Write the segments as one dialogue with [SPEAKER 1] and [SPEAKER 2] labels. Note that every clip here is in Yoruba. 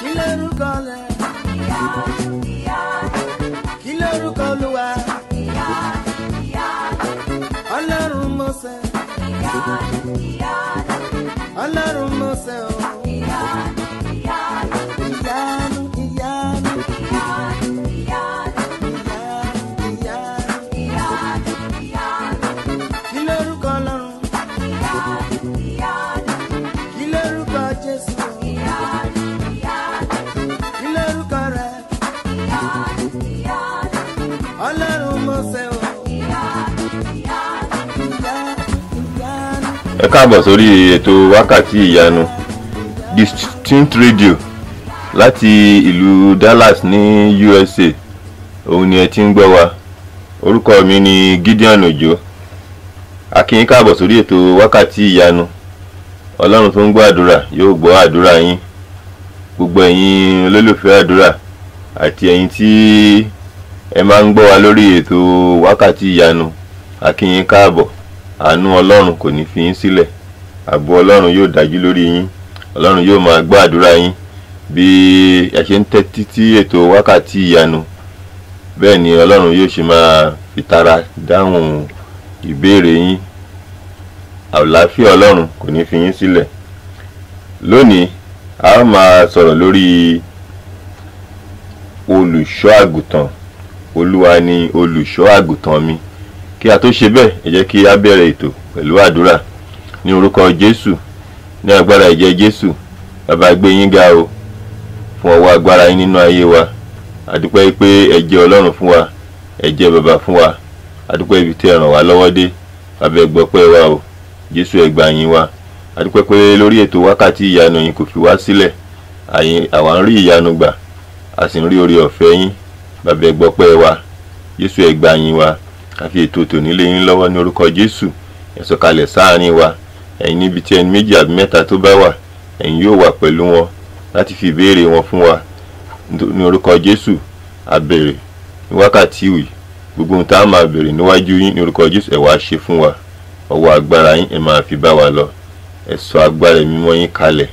[SPEAKER 1] Kí lórúkọ rẹ̀? Kí lórúkọ Olúwa? Ọlọ́run Mósè. Ọlọ́run Mósè o. Ìyanu, ìyanu, ìyanu, ìyanu. Kí lórúkọ Ọlọ́run? Kí lórúkọ Jésù? Kí lórúkọ rẹ̀? Ọlọ́run Mósè o. Ìyanu, ìyanu.
[SPEAKER 2] Ẹ káàbọ̀ sórí ètò Wákàtí Ìyanu Distinct Radio láti ìlú Dallas ní USA. Òun ni ẹ ti ń gbọ́ wa. Orúkọ mi ni Gideon Òjó. A kí yín káàbọ̀ sórí ètò Wákàtí Ìyanu. Ọlọ́run tó ń gbọ́ àdúrà yóò gbọ́ àdúrà yín. Gbogbo ẹ̀yin olólùfẹ́ àdúrà àti ẹ̀yin tí ẹ máa ń gbọ́ wa lórí ètò Wákàtí Ìyanu, a kí yín káàbọ̀. Àánú Ọlọ́run kò ní fi yín sílẹ̀. Ààbò Ọlọ́run yóò dájú lórí yín. Ọlọ́run yóò máa gbọ́ àdúrà yín bí ẹ ṣe ń tẹ́tí sí ètò Wákàtí Ìyanu. Bẹ́ẹ̀ ni Ọlọ́run yóò ṣe máa fi tara dáhùn ìbéèrè yín. Àlàáfíà Ọlọ́run kò ní fi yín sílẹ̀. Lónìí, a ó máa sọ̀rọ̀ lórí olùṣọ́ àgùntàn. Olúwa ni olùṣọ́ àgùntàn mi. Kí a tó ṣe bẹ́ẹ̀, ẹ jẹ́ kí a bẹ̀rẹ̀ ètò pẹ̀lú àdúrà. Ní orúkọ Jésù, ní agbára ẹ̀jẹ̀ Jésù, Bàbá, gbé yín ga o fún ọwọ́ agbára yín nínú ayé wa. A dúpẹ́ pé ẹ jẹ́ Ọlọ́run fún wa, ẹ jẹ́ bàbá fún wa. A dúpẹ́ ibi tí ẹ ràn wá lọ́wọ́ dé. Bàbá, ẹ gbọpẹ́ wa o. Jésù, ẹ gbà yín wa. A dúpẹ́ pé lórí ètò Wákàtí Ìyanu yín kò fi wá sílẹ̀. Àwa ń rí ìyanu gbà, a sì ń rí oore ọ̀fẹ́ yín. Bàbá, ẹ gbọpẹ́ wa. Jésù, ẹ gbà yín wa. A fi ètò tòní lé yín lọ́wọ́. Ní orúkọ Jésù, ẹ sọ̀kalẹ̀ sáàrin wa. Ẹ̀yin níbi tí ẹni méjì àbí mẹ́ta tó bá wà, ẹ̀yin yóò wà pẹ̀lú wọn láti fi ìbéèrè wọn fún wa. Ní orúkọ Jésù, a béèrè ní wákàtí yìí, gbogbo ohun tá a máa béèrè níwájú yín, ní orúkọ Jésù, ẹ wá ṣe fún wa. Ọwọ́ agbára yín, ẹ máa fi bá wa lọ. Ẹ sọ agbára mímọ́ yín kalẹ̀,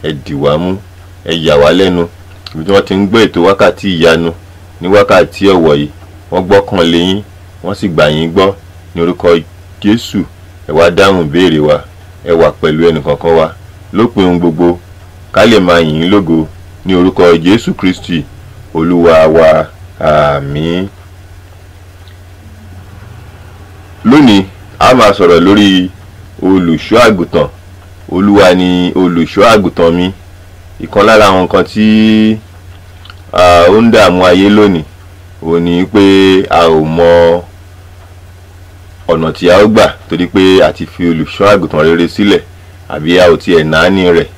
[SPEAKER 2] ẹ dì wá mú, ẹ yà wá lẹ́nu. Ibi tí wọ́n ti ń gbọ́ ètò Wákàtí Ìyanu ní wákàtí ọ̀wọ̀ yìí, wọ́n gbọ́kàn lé yín, wọ́n sì gbà yín gbọ́. Ní orúkọ Jésù, ẹ wá dáhùn ìbéèrè wa. Ẹ wà pẹ̀lú ẹnìkọ̀ọ̀kan wa lópin ohun gbogbo, ká lè máa yìn ín lógo. Ní orúkọ Jésù Kristi Olúwa wa, àmín. Lónìí, a máa sọ̀rọ̀ lórí olùṣọ́ àgùntàn. Olúwa ni olùṣọ́ àgùntàn mi. Ìkan lára àwọn nǹkan tí ó ń dààmú ayé lónìí òun ni pé a ò mọ ọ̀nà tí a ó gbà, torí pé a ti fi olùṣọ́ àgùntàn rere sílẹ̀, àbí a ò tiẹ̀ náání rẹ̀,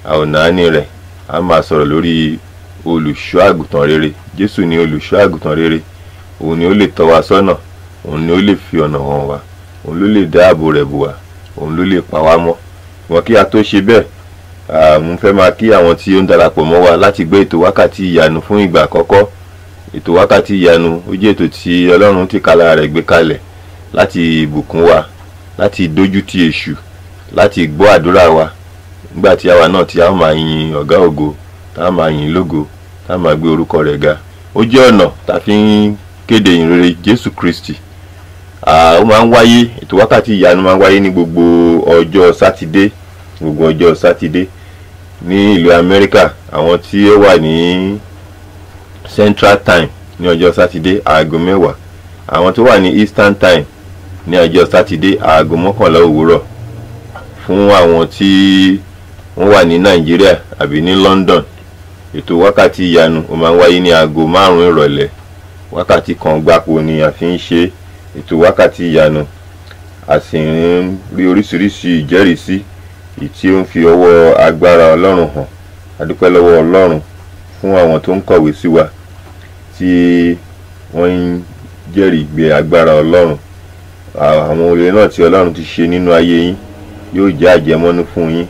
[SPEAKER 2] a ò náání rẹ̀. A máa sọ̀rọ̀ lórí olùṣọ́ àgùntàn rere. Jésù ni olùṣọ́ àgùntàn rere. Òun ni ó lè tọ́ wa sọ́nà, òun ni ó lè fi ọ̀nà hàn wá, òun ló lè dáàbò rẹ̀ bò wá, òun ló lè pa wá mọ́. Ṣùgbọ́n kí a tó ṣe bẹ́ẹ̀, mo fẹ́ máa kí àwọn tí ó ń darapọ̀ mọ́ wa láti gbé ètò Wákàtí Ìyanu fún ìgbà àkọ́kọ́. Ètò Wákàtí Ìyanu, ó jẹ́ ètò tí Ọlọ́run tìkálára rẹ̀ gbé kalẹ̀ láti bùkún wa, láti dójú ti èṣù, láti gbọ́ àdúrà wa, nígbà tí àwa náà tí a máa yin Ọ̀gá ògo, tá a máa yin lógo, tá a máa gbé orúkọ rẹ̀ ga. Ó jẹ́ ọ̀nà tá a fi ń kéde ìhìnrere Jésù Kristi. Ó máa ń wáyé, ètò Wákàtí Ìyanu máa ń wáyé ní gbogbo ọjọ́ Sátidé, gbogbo ọjọ́ Sátidé ní ìlú Amẹ́ríkà. Àwọn tí ó wà ní Central Time, ní ọjọ́ Sátidé, aago 10. Àwọn tó wà ní Eastern Time, ní ọjọ́ Sátidé, aago 11 òwúrọ̀. Fún àwọn tí wọ́n wà ní Nàìjíríà àbí ní London, ètò Wákàtí Ìyanu, ó máa ń wáyé ní aago 5 ìrọ̀lẹ́. Wákàtí kan gbáko ni a fi ń ṣe ètò Wákàtí Ìyanu. A sì ń rí oríṣiríṣi ìjẹ́rìísí èyí tí ó ń fi ọwọ́ agbára Ọlọ́run hàn. A dúpẹ́ lọ́wọ́ Ọlọ́run fún àwọn tó ń kọ̀wé sí wa, tí wọ́n ń jẹ́rìí gbé agbára Ọlọ́run. Àwọn oore náà tí Ọlọ́run ti ṣe nínú ayé yín yóò jẹ́ àjẹmọ́nú fún yín.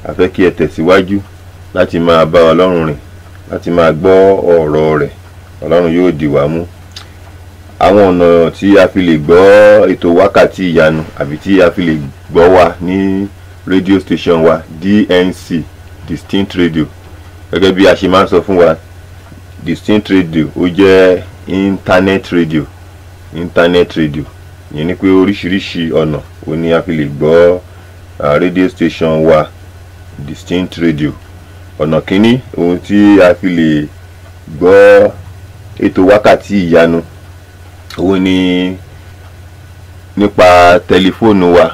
[SPEAKER 2] A fẹ́ kí ẹ tẹ̀síwájú láti máa bá Ọlọ́run rìn, láti máa gbọ́ ọ̀rọ̀ rẹ̀. Ọlọ́run yóò dì wá mú. Àwọn ọ̀nà tí a fi lè gbọ́ ètò Wákàtí Ìyanu àbí tí a fi lè gbọ́ wa ní radio station wa, DNC Distinct Radio. Gẹ́gẹ́ bí a ṣe máa ń sọ fún wa, Distinct Radio ó jẹ́ internet radio. Internet radio ìyẹn ni pé oríṣiríṣi ọ̀nà òun ni a fi lè gbọ́ radio station wa, Distinct Radio. Ọ̀nà kínní ohun tí a fi lè gbọ́ ètò wákàtí ìyanu òun ni nípa tẹlifóònù wa,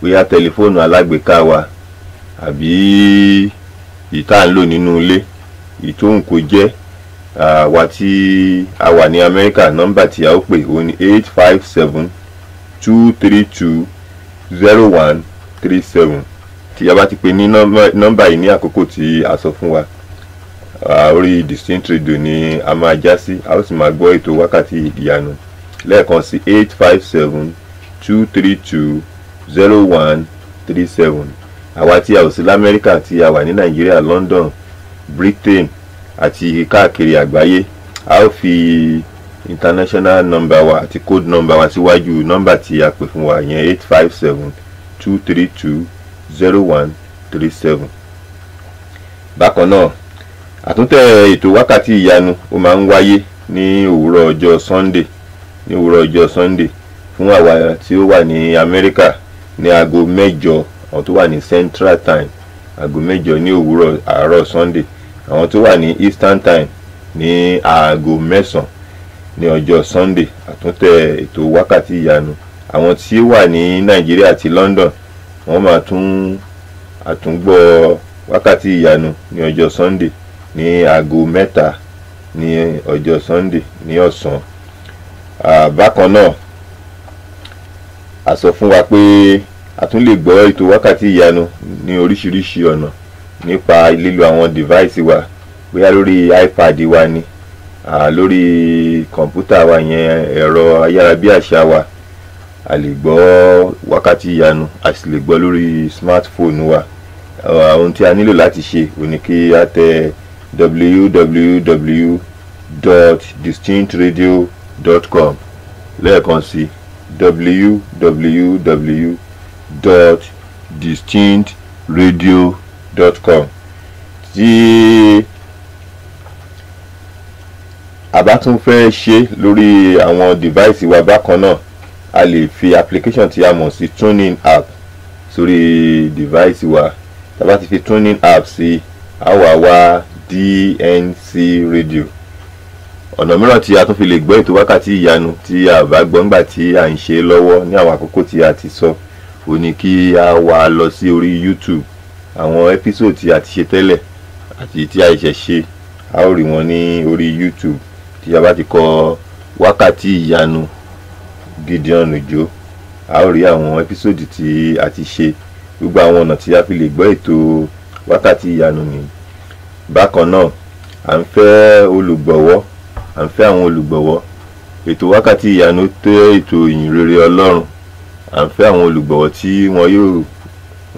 [SPEAKER 2] bóyá tẹlifóònù alágbèéká wa àbí èyí tá à ń lò nínú ilé, èyí tó ń kó jẹ́. Àwa tí a wà ní Amẹ́ríkà, nọ́mbà tí a ó pè òun ni 857-232-0137. Tí a bá ti pè ní nọ́mbà yìí ní àkókò tí a sọ fún wa, orí Distinct Radio ni a máa já sí, a ó sì máa gbọ́ ètò wákàtí ìyanu. Lẹ́ẹ̀kan sí, 857-232-0137. Àwa tí a ò sí l'Amẹ́ríkà, tí a wà ní Nàìjíríà, London, Britain àti káàkiri àgbáyé, a ó fi international number wa àti code number wa síwájú nọ́mbà tí a pè fún wa yẹn, 857-232-0137. Bákan náà, àtúntẹ̀ ètò wákàtí ìyanu ó máa ń wáyé ní òwúrọ̀ ọjọ́ Sunday, ní òwúrọ̀ ọjọ́ Sunday fún àwa tí ó wà ní Amẹ́ríkà ní aago 8, àwọn tó wà ní Central Time, aago 8 ní òwúrọ̀ àárọ̀ Sunday, àwọn tó wà ní Eastern Time ní aago 9 ní ọjọ́ Sunday, àtúntẹ̀ ètò wákàtí ìyanu. Àwọn tí ó wà ní Nàìjíríà àti London, wọ́n máa tún àtúngbọ́ wákàtí ìyanu ní ọjọ́ Sunday ní aago 3 ní ọjọ́ Sunday ní ọ̀sán. Bákan náà, a sọ fún wa pé a tún lè gbọ́ ètò wákàtí ìyanu ní oríṣiríṣi ọ̀nà nípa lílo àwọn device wa, bóyá lórí iPad wa ni, lórí kọ̀ǹpútà wa yẹn, ẹ̀rọ ayárabíàṣá wa, a lè gbọ́ wákàtí ìyanu, a sì lè gbọ́ lórí smartphone wa. Ohun tí a nílò láti ṣe òun ni kí a tẹ www.distinctradio.com. Lẹ́ẹ̀kan sí, www.distinctradio.com. Tí a bá tún fẹ́ ṣe lórí àwọn device wa bákan náà, a lè fi application tí a mọ̀ sí TuneIn app sórí device wa. Tá a bá ti fi TuneIn app sí, a wà wá DNC Radio. Ọ̀nà mìíràn tí a tún fi lè gbọ́ ètò wákàtí ìyanu tí a bá gbọ́ ńgbà tí à ń ṣe lọ́wọ́ ní àwọn àkókò tí a ti sọ, ó ní kí a wá lọ sí orí YouTube. Àwọn episode tí a ti ṣe tẹ́lẹ̀ àti tí a ṣẹ̀ṣẹ̀ ṣe, a ó rí wọn ní orí YouTube. Tí a bá ti kọ wákàtí ìyanu Gideon Ojo, a ó rí àwọn episode tí a ti ṣe. Gbogbo àwọn ọ̀nà tí a fi lè gbọ́ ètò wákàtí ìyanu ni. Bákan náà, à ń fẹ́ olùgbọ̀wọ́, à ń fẹ́ àwọn olùgbọ̀wọ́. Ètò wákàtí ìyanu tẹ́ ètò ìyìnrere Ọlọ́run. À ń fẹ́ àwọn olùgbọ̀wọ́ tí wọn yóò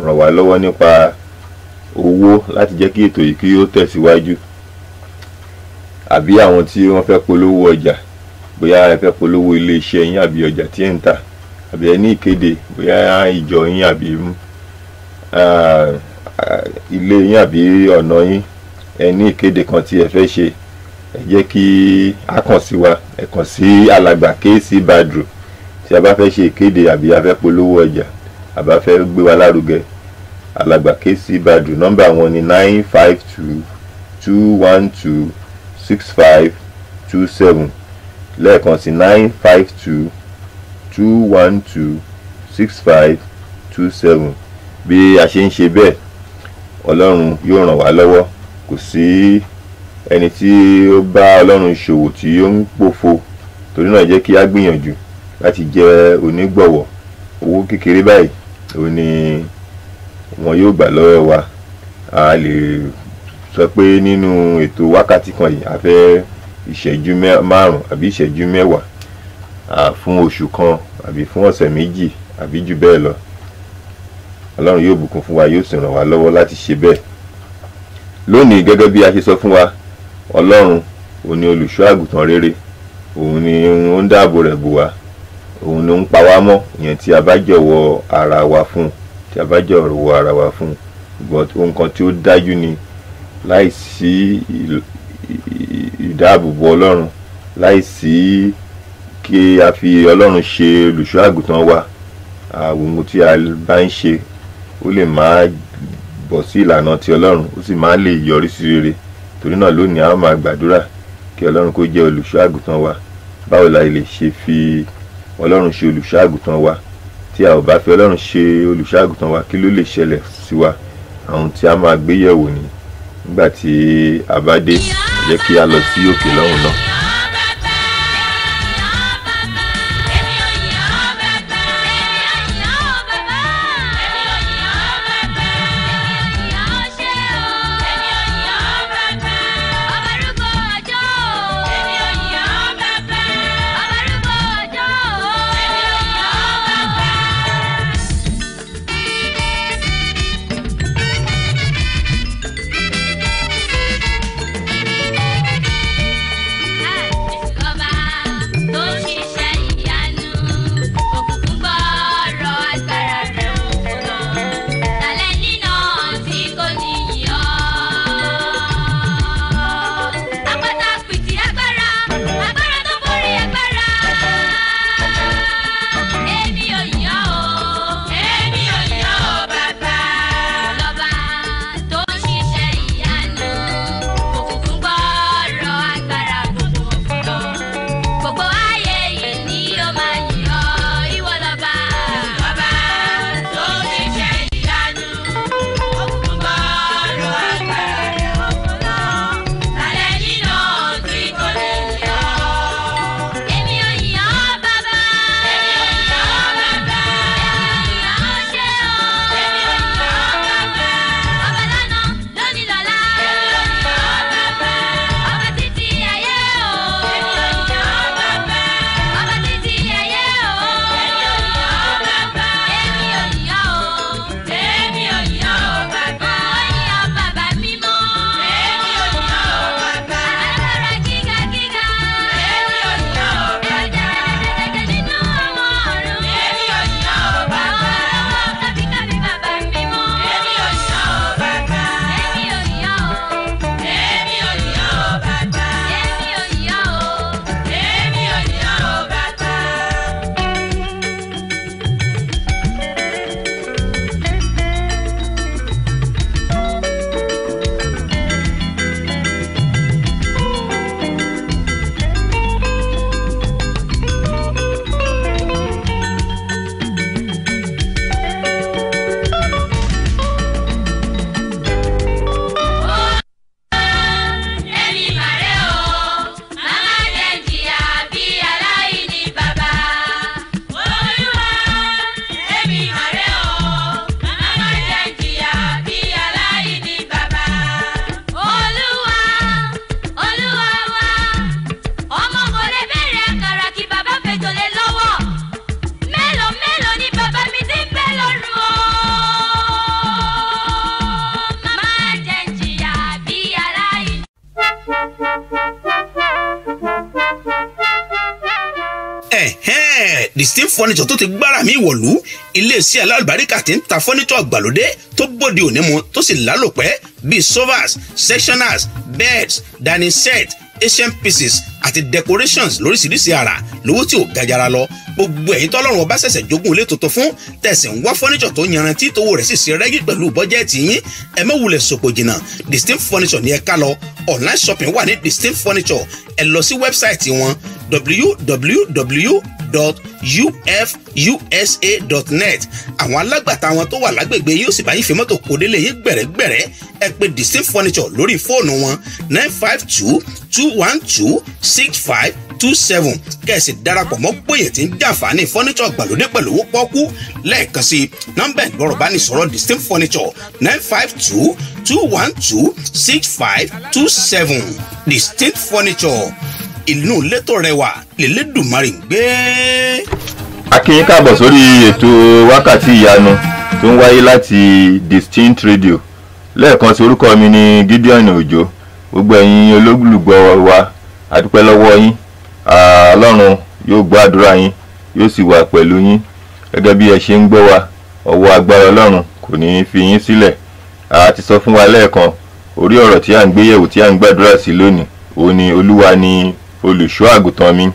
[SPEAKER 2] ràn wá lọ́wọ́ nípa owó láti jẹ́ kí ètò yìí kí ó tẹ̀síwájú, àbí àwọn tí wọ́n fẹ́ polówó ọjà, bóyá ẹ fẹ́ polówó ilé iṣẹ́ yín àbí ọjà tí ẹ̀ ń tà, àbí ẹ ní ìkéde, bóyá ìjọ yín àbí ilé yín àbí ọ̀nà yín, ẹ ní ìkéde kan tí ẹ fẹ́ ṣe, ẹ jẹ́ kí a kàn sí wa. Ẹ kàn sí alàgbà KC Badru tí a bá fẹ́ ṣe ìkéde àbí a fẹ́ polówó ọjà àbá fẹ́ gbé wa lárugẹ. Alàgbà KC Badru, nọ́mbà wọn ni 952-212-6527. Lẹ́ẹ̀kan sí, 952-212-6527. Bí a ṣe ń ṣe bẹ́ẹ̀, Ọlọ́run yóò ràn wá lọ́wọ́. Kò sí ẹni tí ó bá Ọlọ́run ṣòwò tí ó ń pòfo. Torí náà, jẹ́ kí a gbìyànjú láti jẹ́ onígbọ̀wọ́. Owó kékeré báyìí òun ni wọn yóò gbà lọ́wọ́ wa. A lè sọ pé nínú ètò wákàtí kan yìí, a fẹ́ ìṣẹ́jú 5 àbí ìṣẹ́jú 10 fún oṣù kan àbí fún ọ̀sẹ̀ 2 àbí jù bẹ́ẹ̀ lọ. Ọlọ́run yóò bùkún fún wa, yóò sì ràn wá lọ́wọ́ láti ṣe bẹ́ẹ̀. Lónìí, gẹ́gẹ́ bí a ṣe sọ fún wa, Ọlọ́run òun ni olùṣọ́ àgùntàn rere, òun ni ó ń dáàbò rẹ̀ bò wá, òun ló ń pa wá mọ́, ìyẹn tí a bá jọ̀wọ́ ara wa fún un, Tí a bá jọ̀wọ́ ara wa fún un, ṣùgbọ́n ohun kan tí ó dájú ni, láìsí ìdáàbòbò Ọlọ́run, láìsí kí a fi Ọlọ́run ṣe olùṣọ́ àgùntàn wa, àwọn ohun tí a bá ń ṣe ó lè máa bọ̀ sí ìlànà ti Ọlọ́run, ó sì máa lè yọrí sí rere. Torí náà lónìí a ó máa gbàdúrà kí Ọlọ́run kó jẹ́ olùṣọ́ àgùntàn wa. Báwo la lè ṣe fi Ọlọ́run ṣe olùṣọ́ àgùntàn wa? Tí a ò bá fi Ọlọ́run ṣe olùṣọ́ àgùntàn wa, kí ló lè ṣẹlẹ̀ sí wa? Àwọn tí a máa gbé yẹ̀wò ní nígbà tí a bá dé. Jẹ́ kí a lọ sí òkè lọ́hùn náà.
[SPEAKER 3] Distinct Furniture tó ti gbára mi wọ̀lú, iléeṣẹ́ alálùbáríkà tí ń ta fọ́nítọ̀ àgbàlódé tó bóde òní mu tó sì lálòpẹ́ bíi sofas, sectioners, beds, dining set, asian pieces àti decorations lóríṣiríṣi àrà lówó tí ò gajara lọ. Gbogbo ẹ̀yin tọ́lọ́run ọba ṣẹ̀ṣẹ̀ jogún ilé tuntun fún tẹ̀sí ń wá fọ́nìṣọ̀ tó yanrantí tówó rẹ̀ sì ṣe rẹ́gí pẹ̀lú bọ́jẹ́ẹ̀tì yín, ẹ má wulẹ̀ sòpò jìnnà. Distinct Furniture ní ẹ ká lọ. Online shopping wà ní Distinct Furniture. Ẹ lọ sí wẹ́bsáìtì wọn www.ufusa.net. Àwọn alágbàtà wọn tó wà lágbègbè yóò sì bá yín fi mọ́tò kó délé yín gbẹ̀rẹ́gbẹ̀rẹ́. Ẹ pè Distinct Furniture lórí fóònù wọn 952-212-6527 kẹ̀sì darapọ̀ mọ́ gbòye tí ń jàǹfààní fọ́nìṣọ̀ gbàlódé pẹ̀lú owó pọ́kú. Lẹ́ẹ̀kan sí nọ́mbà ìgbọ̀rọ̀ bá ní sọ̀rọ̀ Distinct Furniture 952-212-6527. Distinct Furniture, ìlú létò rẹwà lélẹ́dùnmarè ń gbé.
[SPEAKER 2] A kí yín káàbọ̀ sórí ètò wákàtí ìyanu tó ń wáyé láti Distinct Radio. Lẹ́ẹ̀kan sí, orúkọ mi ni Gideon Òjó. Gbogbo ẹ̀yin olólùgbọ́ wa, a dúpẹ́ lọ́wọ́ yín. Ọlọ́run yóò gbọ́ àdúrà yín, yóò sì wà pẹ̀lú yín gẹ́gẹ́ bí ẹ ṣe ń gbọ́ wa. Ọwọ́ agbára Ọlọ́run kò ní í fi yín sílẹ̀. A ti sọ fún wa lẹ́ẹ̀kan, orí ọ̀rọ̀ tí à ń gbéyẹ̀wò, tí à ń gbàdúrà sí lónìí, òun ni Olúwa ni olùṣọ́ àgùntàn mi.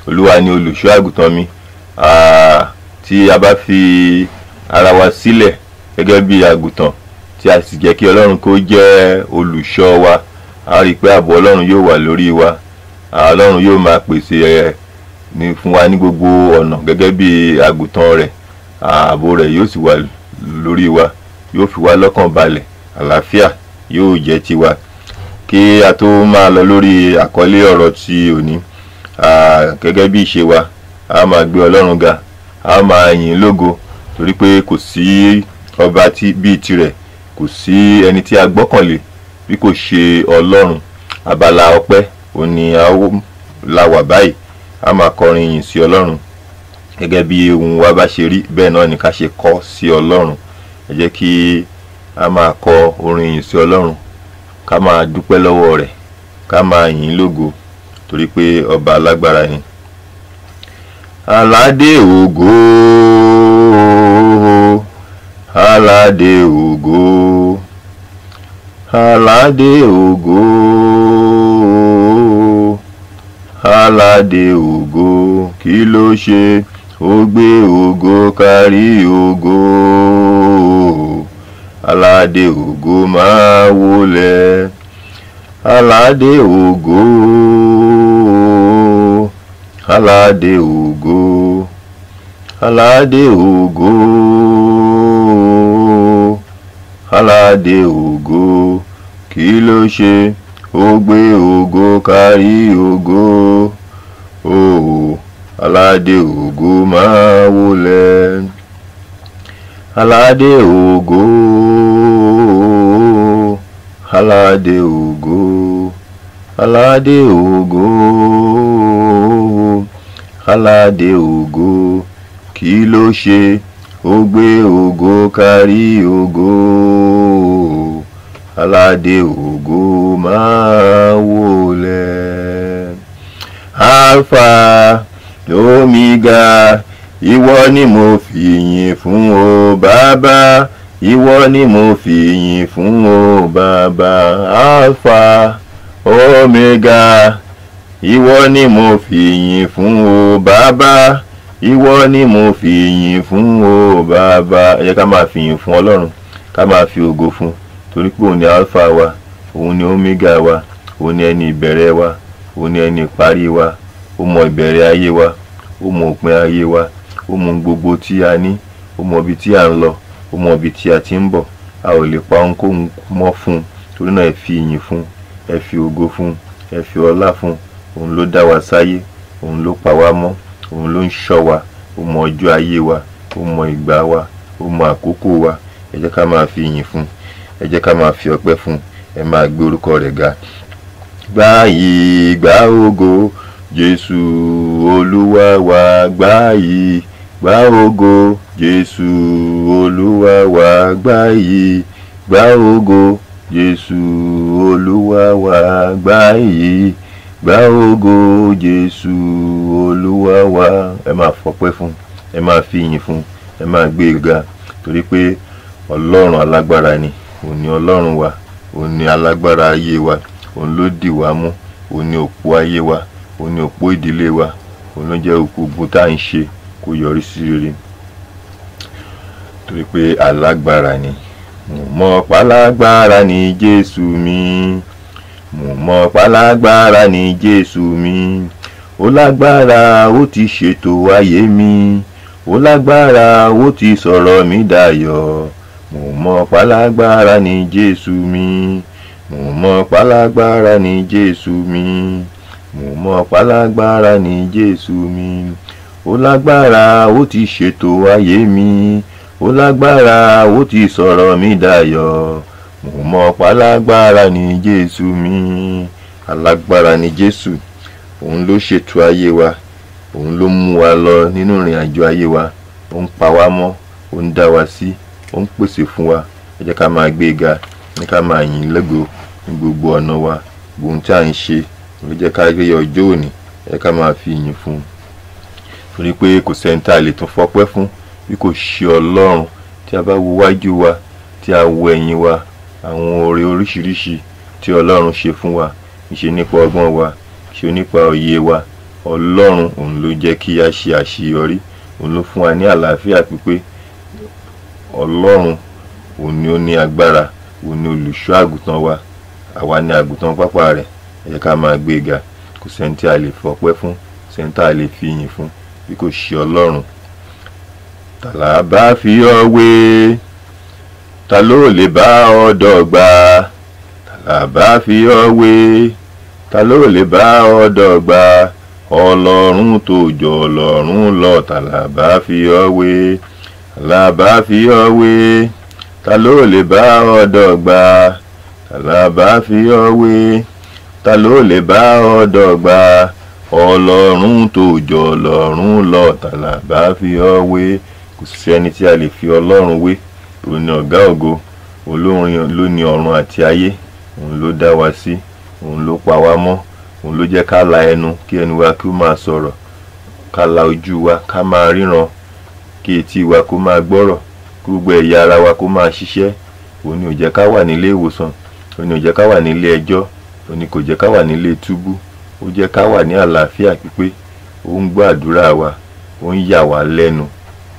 [SPEAKER 2] Olúwa ni olùṣọ́ àgùntàn mi. Tí a bá fi ara wa sílẹ̀ gẹ́gẹ́ bí àgùntàn, tí a sì jẹ́ kí Ọlọ́run kó jẹ́ olùṣọ́ wa, a rí i pé ààbò Ọlọ́run yóò wà lórí wa. Ọlọ́run yóò máa pèsè ẹ̀ ní fún wa ní gbogbo ọ̀nà gẹ́gẹ́ bí àgùntàn rẹ̀. Ààbò rẹ̀ yóò sì wà lórí wa, yóò fi wá lọ́kàn balẹ̀, àlàáfíà yóò jẹ́ tiwa. Kí a tó máa lọ lórí àkọlé ọ̀rọ̀ ti òní, gẹ́gẹ́ bí ìṣe wa, a máa gbé Ọlọ́run ga, a máa yìn ín lógo, torí pé kò sí ọba tí bíi tirẹ̀, kò sí ẹni tí a gbọ́kànlé bí kò ṣe Ọlọ́run. Abala ọpẹ́ òní a ó la wà báyìí. A máa kọrin ìyìn sí Ọlọ́run gẹ́gẹ́ bí ohùn wa bá ṣe rí, bẹ́ẹ̀ náà ni ká ṣe kọ sí Ọlọ́run. Ẹ jẹ́ kí a máa kọ orin ìyìn sí Ọlọ́run, ká máa dúpẹ́ lọ́wọ́ rẹ̀, ká máa yìn ín lógo, torí pé ọba alágbára ni. Aládé ògo, aládé ògo, aládé ògo, aládé ògo, kí ló ṣe? Ó gbé ògo kárí ògo, aládé ògo máa wólẹ̀. Aládé ògo, aládé ògo, aládé ògo, aládé ògo, kí ló ṣe? Ó gbé ògo kárí ògo, òò, aládé ògo máa wólẹ̀. Aládé ògo, aládé ògo, aládé ògo, aládé ògo, kí ló ṣe? Ó gbé ògo kárí ògo, aládé ògo máa wólẹ̀. Alpha Omega, ìwọ ni mo fìyìn fún o bàbá, ìwọ ni mo fìyìn fún o bàbá. Alpha Omega, ìwọ ni mo fìyìn fún o bàbá, ìwọ ni mo fìyìn fún o bàbá. Ẹ jẹ́ ká máa fìyìn fún Ọlọ́run, ká máa fi ògo fún, torí pé òun ni Alpha wa, òun ni Omega wa, òun ni ẹni ìbẹ̀rẹ̀ wa, òun ni ẹni ìparí wa. Ó mọ ìbẹ̀rẹ̀ ayé wa, ó mọ òpin ayé wa, ó mọ ohun gbogbo tí a ní, ó mọ ibi tí à ń lọ, ó mọ ibi tí a ti ń bọ̀. A ò lè pa ohunkóhun mọ́ fún un. Torí náà ẹ fi ìyìn fún, ẹ fi ògo fún, ẹ fi ọlá fún. Òun ló dá wa sáyé, òun ló pa wá mọ́, òun ló ń ṣọ́ wa, ó mọ ọjọ́ ayé wa, ó mọ ìgbà wa, ó mọ àkókò wa. Ẹ jẹ́ ká máa fi ìyìn fún, ẹ jẹ́ ká máa fi ọpẹ́ fún, ẹ máa gbé orúkọ rẹ̀ ga. Gbà yìí, gbà ògo, Jésù Olúwa wa, gbà yìí, gbà ògo, Jésù Olúwa wa, gbà yìí, gbà ògo, Jésù Olúwa wa, gbà yìí, gbà ògo, Jésù Olúwa wa. Ẹ máa fọpẹ́ fún, ẹ máa fi ìyìn fún, ẹ máa gbé e ga, torí pé Ọlọ́run alágbára ni. Òun ni Ọlọ́run wa, òun ni alágbára ayé wa, òun ló dì wá mú, òun ni òpó ayé wa, òun ni òpó ìdílé wa, òun ló jẹ́ gbogbo tá à ń ṣe kó yọrí sí rere, torí pé alágbára ni. Mo mọ̀ pálágbára ni Jésù mi, mo mọ̀ pálágbára ni Jésù mi. Ó lágbára, ó ti ṣètò ayé mi, ó lágbára, ó ti sọ̀rọ̀ mi dayọ̀. Mo mọ̀ pálágbára ni Jésù mi, mo mọ̀ pálágbára ni Jésù mi, mo mọ̀ pálágbára ni Jésù mi. Ó lágbára, ó ti ṣètò ayé mi, ó lágbára, ó ti sọ̀rọ̀ mi dayọ̀. Mo mọ̀ pálágbára ni Jésù mi. Alágbára ni Jésù, òun ló ṣètò ayé wa, òun ló mú wa lọ nínú ìrìn àjò ayé wa, ó ń pa wá mọ́, ó ń dá wa sí, ó ń pèsè fún wa. Ẹ jẹ́ ká máa gbé e ga, ẹ jẹ́ ká máa yìn ín lógo ní gbogbo ọ̀nà wa. Gbogbo ohun tí à ń ṣe ló jẹ́ ká rí ọjọ́ òní, ẹ jẹ́ ká máa fi ìyìn fún un, torí pé kò sẹ́ni tá a lè tún fọpẹ́ fún bí kò ṣe Ọlọ́run tí Tí a bá wo wájú wa, tí a wo ẹ̀yìn wa, àwọn oore oríṣiríṣi tí Ọlọ́run ṣe fún wa, kì í ṣe nípa ọgbọ́n wa, kì í ṣe nípa òye wa. Ọlọ́run òun ló jẹ́ kí a ṣe àṣeyọrí, òun ló fún wa ní àlàáfíà pípé. Ọlọ́run òun ni ó ní agbára, òun ni olùṣọ́ àgùntàn wa, àwa ni àgùntàn pápá rẹ̀. Ẹ jẹ́ ká máa gbé e ga. Kò sẹ́ni tí a lè fọpẹ́ fún, kò sẹ́ni tí a lè fi ìyìn fún bí kò ṣe Ọlọ́run. Tàlà bá fi ọ́ wé, ta ló lè bá ọ dọ́gba? Tàlà bá fi ọ́ wé, ta ló lè bá ọ dọ́gba? Ọlọ́run tó jọ Ọlọ́run lọ, tàlà bá fi ọ́ wé, tàlà bá fi ọ́ wé, ta ló lè bá ọ dọ́gba? Tàlà bá fi ọ́ wé, ta ló lè bá ọ dọ́gba? Ọlọ́run tó jọ Ọlọ́run lọ, tàlà bá fi ọ́ wé. Kò sí ẹni tí a lè fi Ọlọ́run wé. Òun ni ọ̀gá ògo, olórin ló ní ọ̀run àti ayé, òun ló dá wa sí, òun ló pa wá mọ́, òun ló jẹ́ ká la ẹnu kí ẹnu wa kí ó máa sọ̀rọ̀, ká la ojú wa ká máa ríran, kí etí wa kó máa gbọ́rọ̀, kí gbogbo ẹ̀yà ara wa kó máa ṣiṣẹ́. Òun ni ò jẹ́ ká wà nílé ìwòsàn, òun ni ò jẹ́ ká wà nílé ẹjọ́, òun ni kò jẹ́ ká wà nílé túbú. Ó jẹ́ ká wà ní àlàáfíà pípé. Ó ń gbọ́ àdúrà wa, ó ń yà wá lẹ́nu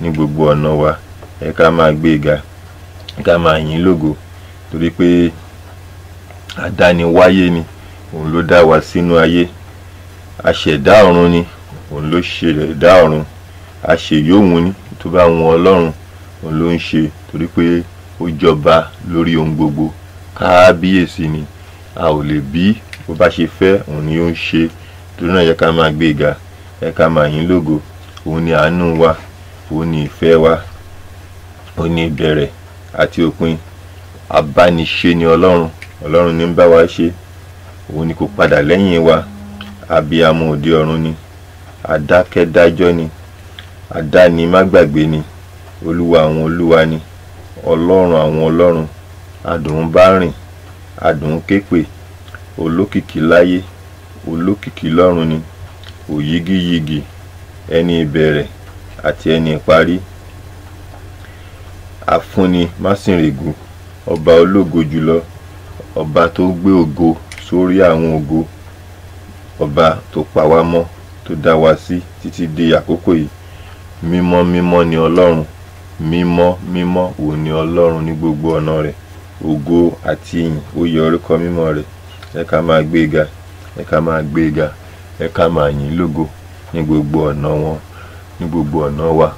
[SPEAKER 2] ní gbogbo ọ̀nà wa. Ẹ ká máa gbé e ga, ẹ ká máa yìn ín lógo, torí pé àdániwáyé ni, òun ló dá wa sínú ayé. Aṣẹ̀dá ọ̀run ni, òun ló ṣẹ̀dá ọ̀run. Aṣèyóhun ni, tó bá wọn Ọlọ́run, òun ló ń ṣe, torí pé ó jọba lórí ohun gbogbo. Kábíyèsí ni, a ò lè bí bó bá ṣe fẹ́, òun ni ó ń ṣe. Torí náà ẹ ká máa gbé e ga, ẹ ká máa yìn ín lógo. Òun ni àánú wa, òun ni ìfẹ́ wa, òun ni ìbẹ̀rẹ̀ àti òpin. Abániṣe ni Ọlọ́run, Ọlọ́run ní ń bá wa ṣe, òun ni kò padà lẹ́yìn wa. Abiyamọ òde ọ̀run ni, adákẹ́dájọ́ ni, adáni má gbàgbé ni, Olúwa àwọn olúwa ni, Ọlọ́run àwọn ọlọ́run, adùn bá rìn, adùn képè, olókìkí láyé, olókìkí lọ́run ni, òyígíyigì, ẹni ìbẹ̀rẹ̀ àti ẹni ìparí, afúnni másìnrègùn, ọba ológo jùlọ, ọba tó gbé ògo sórí àwọn ògo, ọba tó pa wá mọ́, tó dá wa sí títí di àkókò yìí. Mímọ́ mímọ́ ni Ọlọ́run, mímọ́ mímọ́ òun ni Ọlọ́run ní gbogbo ọ̀nà rẹ̀. Ògo àti ìyìn ó yẹ orúkọ mímọ́ rẹ̀. Ẹ ká máa gbé e ga, ẹ ká máa gbé e ga, ẹ ká máa yìn ín lógo ní gbogbo ọ̀nà wọn, ní gbogbo ọ̀nà wa.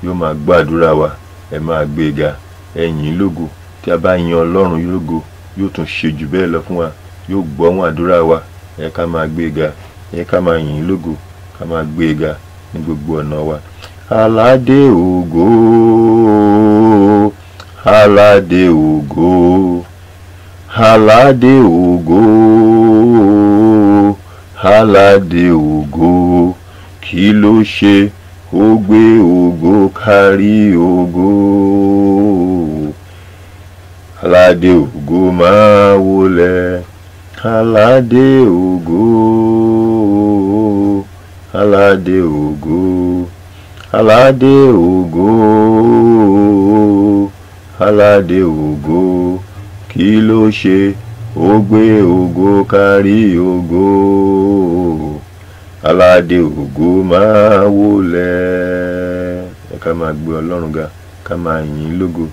[SPEAKER 2] Yóò máa gbàdúrà wa, ẹ máa gbé e ga, ẹ yìn ín lógo. Tí a bá yin Ọlọ́run lógo, yóò tún ṣe jù bẹ́ẹ̀ lọ fún wa, yóò gbọ́hùn àdúrà wa. Ẹ ká máa gbé e ga, ẹ ká máa yìn ín lógo, ká máa gbé e ga ní gbogbo ọ̀nà wa. Aládé ògo, aládé ògo, aládé ògo, aládé ògo, kí ló ṣe ó gbé ògo kárí ògo? Aládé ògo máa wólẹ̀, aládé ògo, aládé ògo, aládé ògo, aládé ògo, kí ló ṣe ó gbé ògo kárí ògo? Aládé ògo máa wólẹ̀. Ẹ ká máa gbé Ọlọ́run ga, ká máa yìn ín lógo.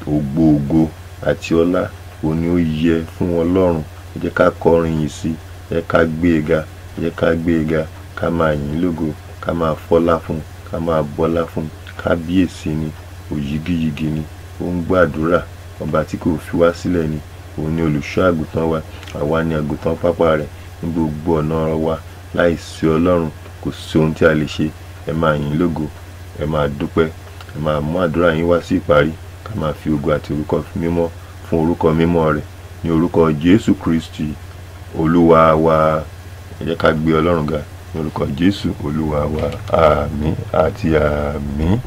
[SPEAKER 2] Ògo ògo àti ọlá òun ni ó yẹ fún Ọlọ́run. Ẹ jẹ́ ká kọrin yìí sí, ẹ ká gbé e ga, ẹ jẹ́ ká gbé e ga, ká máa yìn ín lógo, ká máa fọlá fún, ká máa bọlá fún. Kábíyèsí ni, òyígíyigì ni, ó ń gbàdúrà, ọba tí kò fi wá sílẹ̀ ni, òun ni olùṣọ́ àgùntàn wa, àwa ni àgùntàn pápá rẹ̀ ní gbogbo ọ̀nà wa. Láìsí Ọlọ́run kò sí ohun tí a lè ṣe. Ẹ máa yìn ín lógo, ẹ máa dúpẹ́, ẹ máa mú àdúrà yín wá sí ìparí, ká máa fi ògo àti orúkọ mímọ́ fún orúkọ mímọ́ rẹ̀ ní orúkọ Jésù Kristi Olúwa wa. Ẹ jẹ́ ká gbé Ọlọ́run ga ní orúkọ Jésù Olúwa wa. Àmín àti àmín.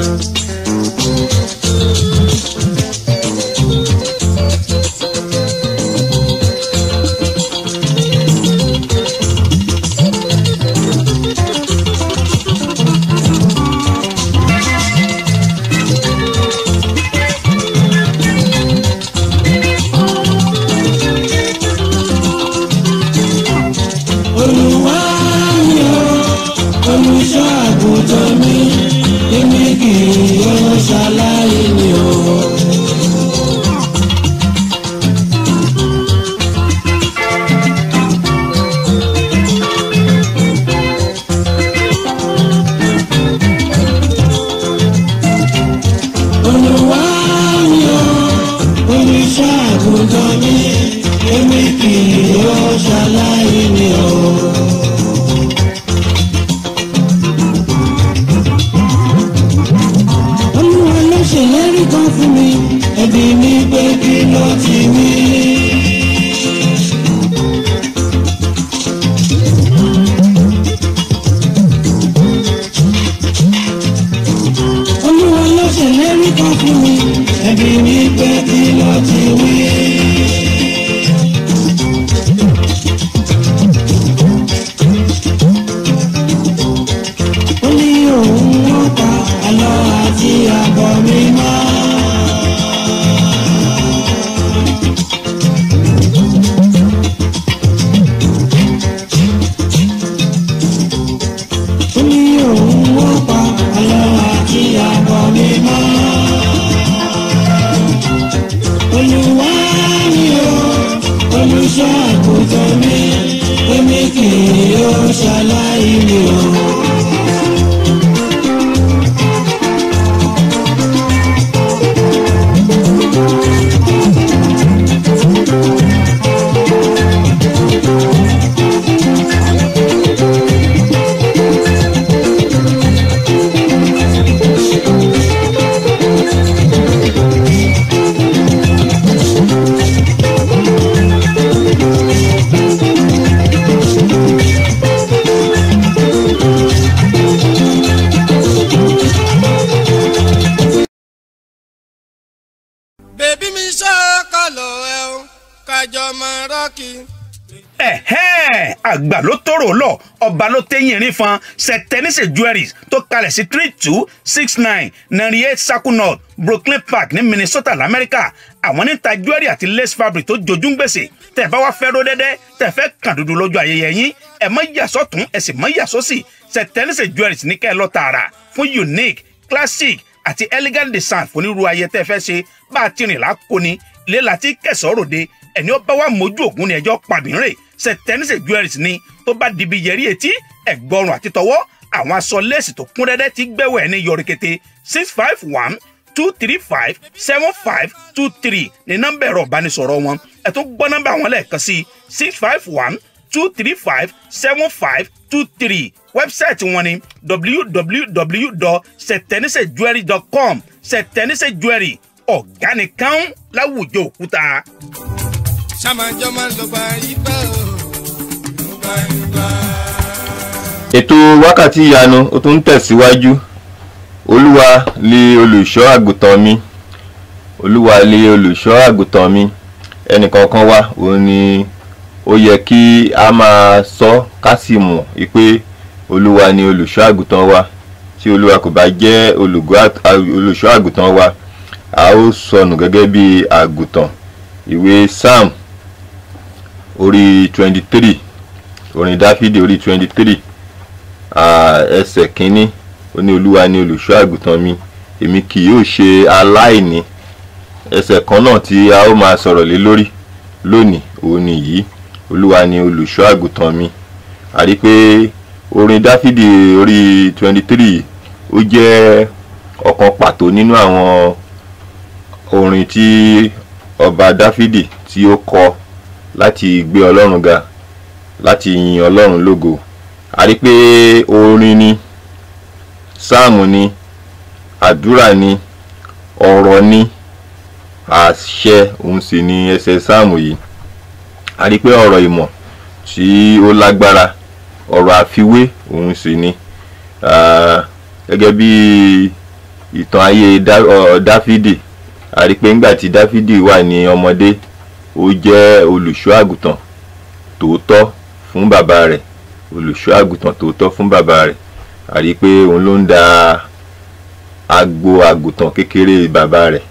[SPEAKER 1] Thank you. Olúwa mi o, olùṣọ́ àgùntàn mi, èmi kì yóò ṣaláìní o. Olúwa ló ṣèlérí kan fún mi, ẹbí mi pé kí ló ti wí. Olúwa ló ṣèlérí kan fún mi, ẹbí mi pé kí ló ti wí. Ó ní òun ó pa àlọ́ àti àbọ̀ mi mọ́. Ó ní òun ó pa àlọ́ àti àbọ̀ mi mọ́. Olúwa mi o, olùṣọ́ àgùntàn mi, èmi kì yóò ṣaláìní o.
[SPEAKER 4] Bèbí mi ṣọ́kọ̀lọ̀ ẹ̀ o, kájọ mọ rọ́ọ̀kì.
[SPEAKER 3] Ẹ̀hẹ́n, àgbà ló tóró lọ, ọba ló téyìn erin fan. Sẹtẹnísì Jewelries tó kalẹ̀ sí 3269 98 Circle North, Brooklyn Park ní Minnesota lamẹ́ríkà. Àwọn níta jewelry àti lace fabric tó jojú ń gbèsè. Tẹ̀ bá wá fẹ́ ró dẹ́dẹ́, tẹ̀ fẹ́ kàn dúdú lójú ayẹyẹ yín, ẹ̀ mọ́ yà sọ́tún, ẹ̀ sì mọ́ yà sósì. Sẹtẹnísì Jewelries ní kẹ́ ẹ lọ tààrà fún unique, classic àti elegant design fún onírúurú ayẹyẹ tẹ́ fẹ́ ṣe. Bá a ti rìn lákòóni ilé láti kẹsàn-án ròde, ẹni ó bá wà mójú ògún ni ẹjọ́ pàmìrè. Sẹtẹnísì Jewelries ni tó bá dibi yẹrí etí, ẹ̀gbọ́rùn àti tọwọ́, àwọn aṣọ léèsì tó kún rẹ́rẹ́ ti gbẹ́wọ̀ ẹni yọrí kété. 651-235-7523 ní nọ́mbà ẹ̀rọ ìbánisọ̀rọ̀ wọn. Ẹ tún gbọ́ nọ́mbà wọn lẹ́ẹ̀kan sí: 651-235-7523. Wẹ́bsáìtì wọn ni www.setenisejewelry.com. Sẹtẹnísì Jewelry, ọ̀gá nìkan láwùjọ òkúta.
[SPEAKER 4] Ṣàmájọ́ máa ń lọ gba ibà o, gba ibà.
[SPEAKER 2] Ètò Wákàtí Ìyanu ó tún ń tẹ̀síwájú. Olúwa lè olùṣọ́ àgùntàn mi, Olúwa lè olùṣọ́ àgùntàn mi. Ẹnìkọ̀ọ̀kan wa òun ni ó yẹ kí a máa sọ ká sì mọ̀ pé Olúwa ni olùṣọ́ àgùntàn wa. Tí Olúwa kò bá jẹ́ olùṣọ́ àgùntàn wa, a ó sọnù gẹ́gẹ́ bí àgùntàn. Ìwé Psalm orí 23, orin Dáfídì orí 23, ẹsẹ̀ kínní, ó ní Olúwa ni olùṣọ́ àgùntàn mi, èmi kì yóò ṣe aláìní. Ẹsẹ̀ kan náà tí a ó máa sọ̀rọ̀ lé lórí lónìí òun ni yìí: Olúwa ni olùṣọ́ àgùntàn mi. A rí pé orin Dáfídì orí 23 ó jẹ́ ọ̀kan pàtó nínú àwọn orin tí ọba Dáfídì tí ó kọ láti gbé Ọlọ́run ga, láti yin Ọlọ́run lógo. A rí pé orin ni, sáàmù ni, àdúrà ni, ọ̀rọ̀ ni, àṣẹ òun sì ni ẹsẹ̀ sáàmù yìí. A rí pé ọ̀rọ̀ ìmọ̀ tí ó lágbára, ọ̀rọ̀ àfiwé òun sì ni. Gẹ́gẹ́ bí ìtàn ayé Dáfídì, a rí pé ńgbà tí Dáfídì wà ní ọmọdé, ó jẹ́ olùṣọ́ àgùntàn tòótọ́ fún bàbá rẹ̀, olùṣọ́ àgùntàn tòótọ́ fún bàbá rẹ̀. A rí pé òun ló ń da agbo àgùntàn kékeré bàbá rẹ̀,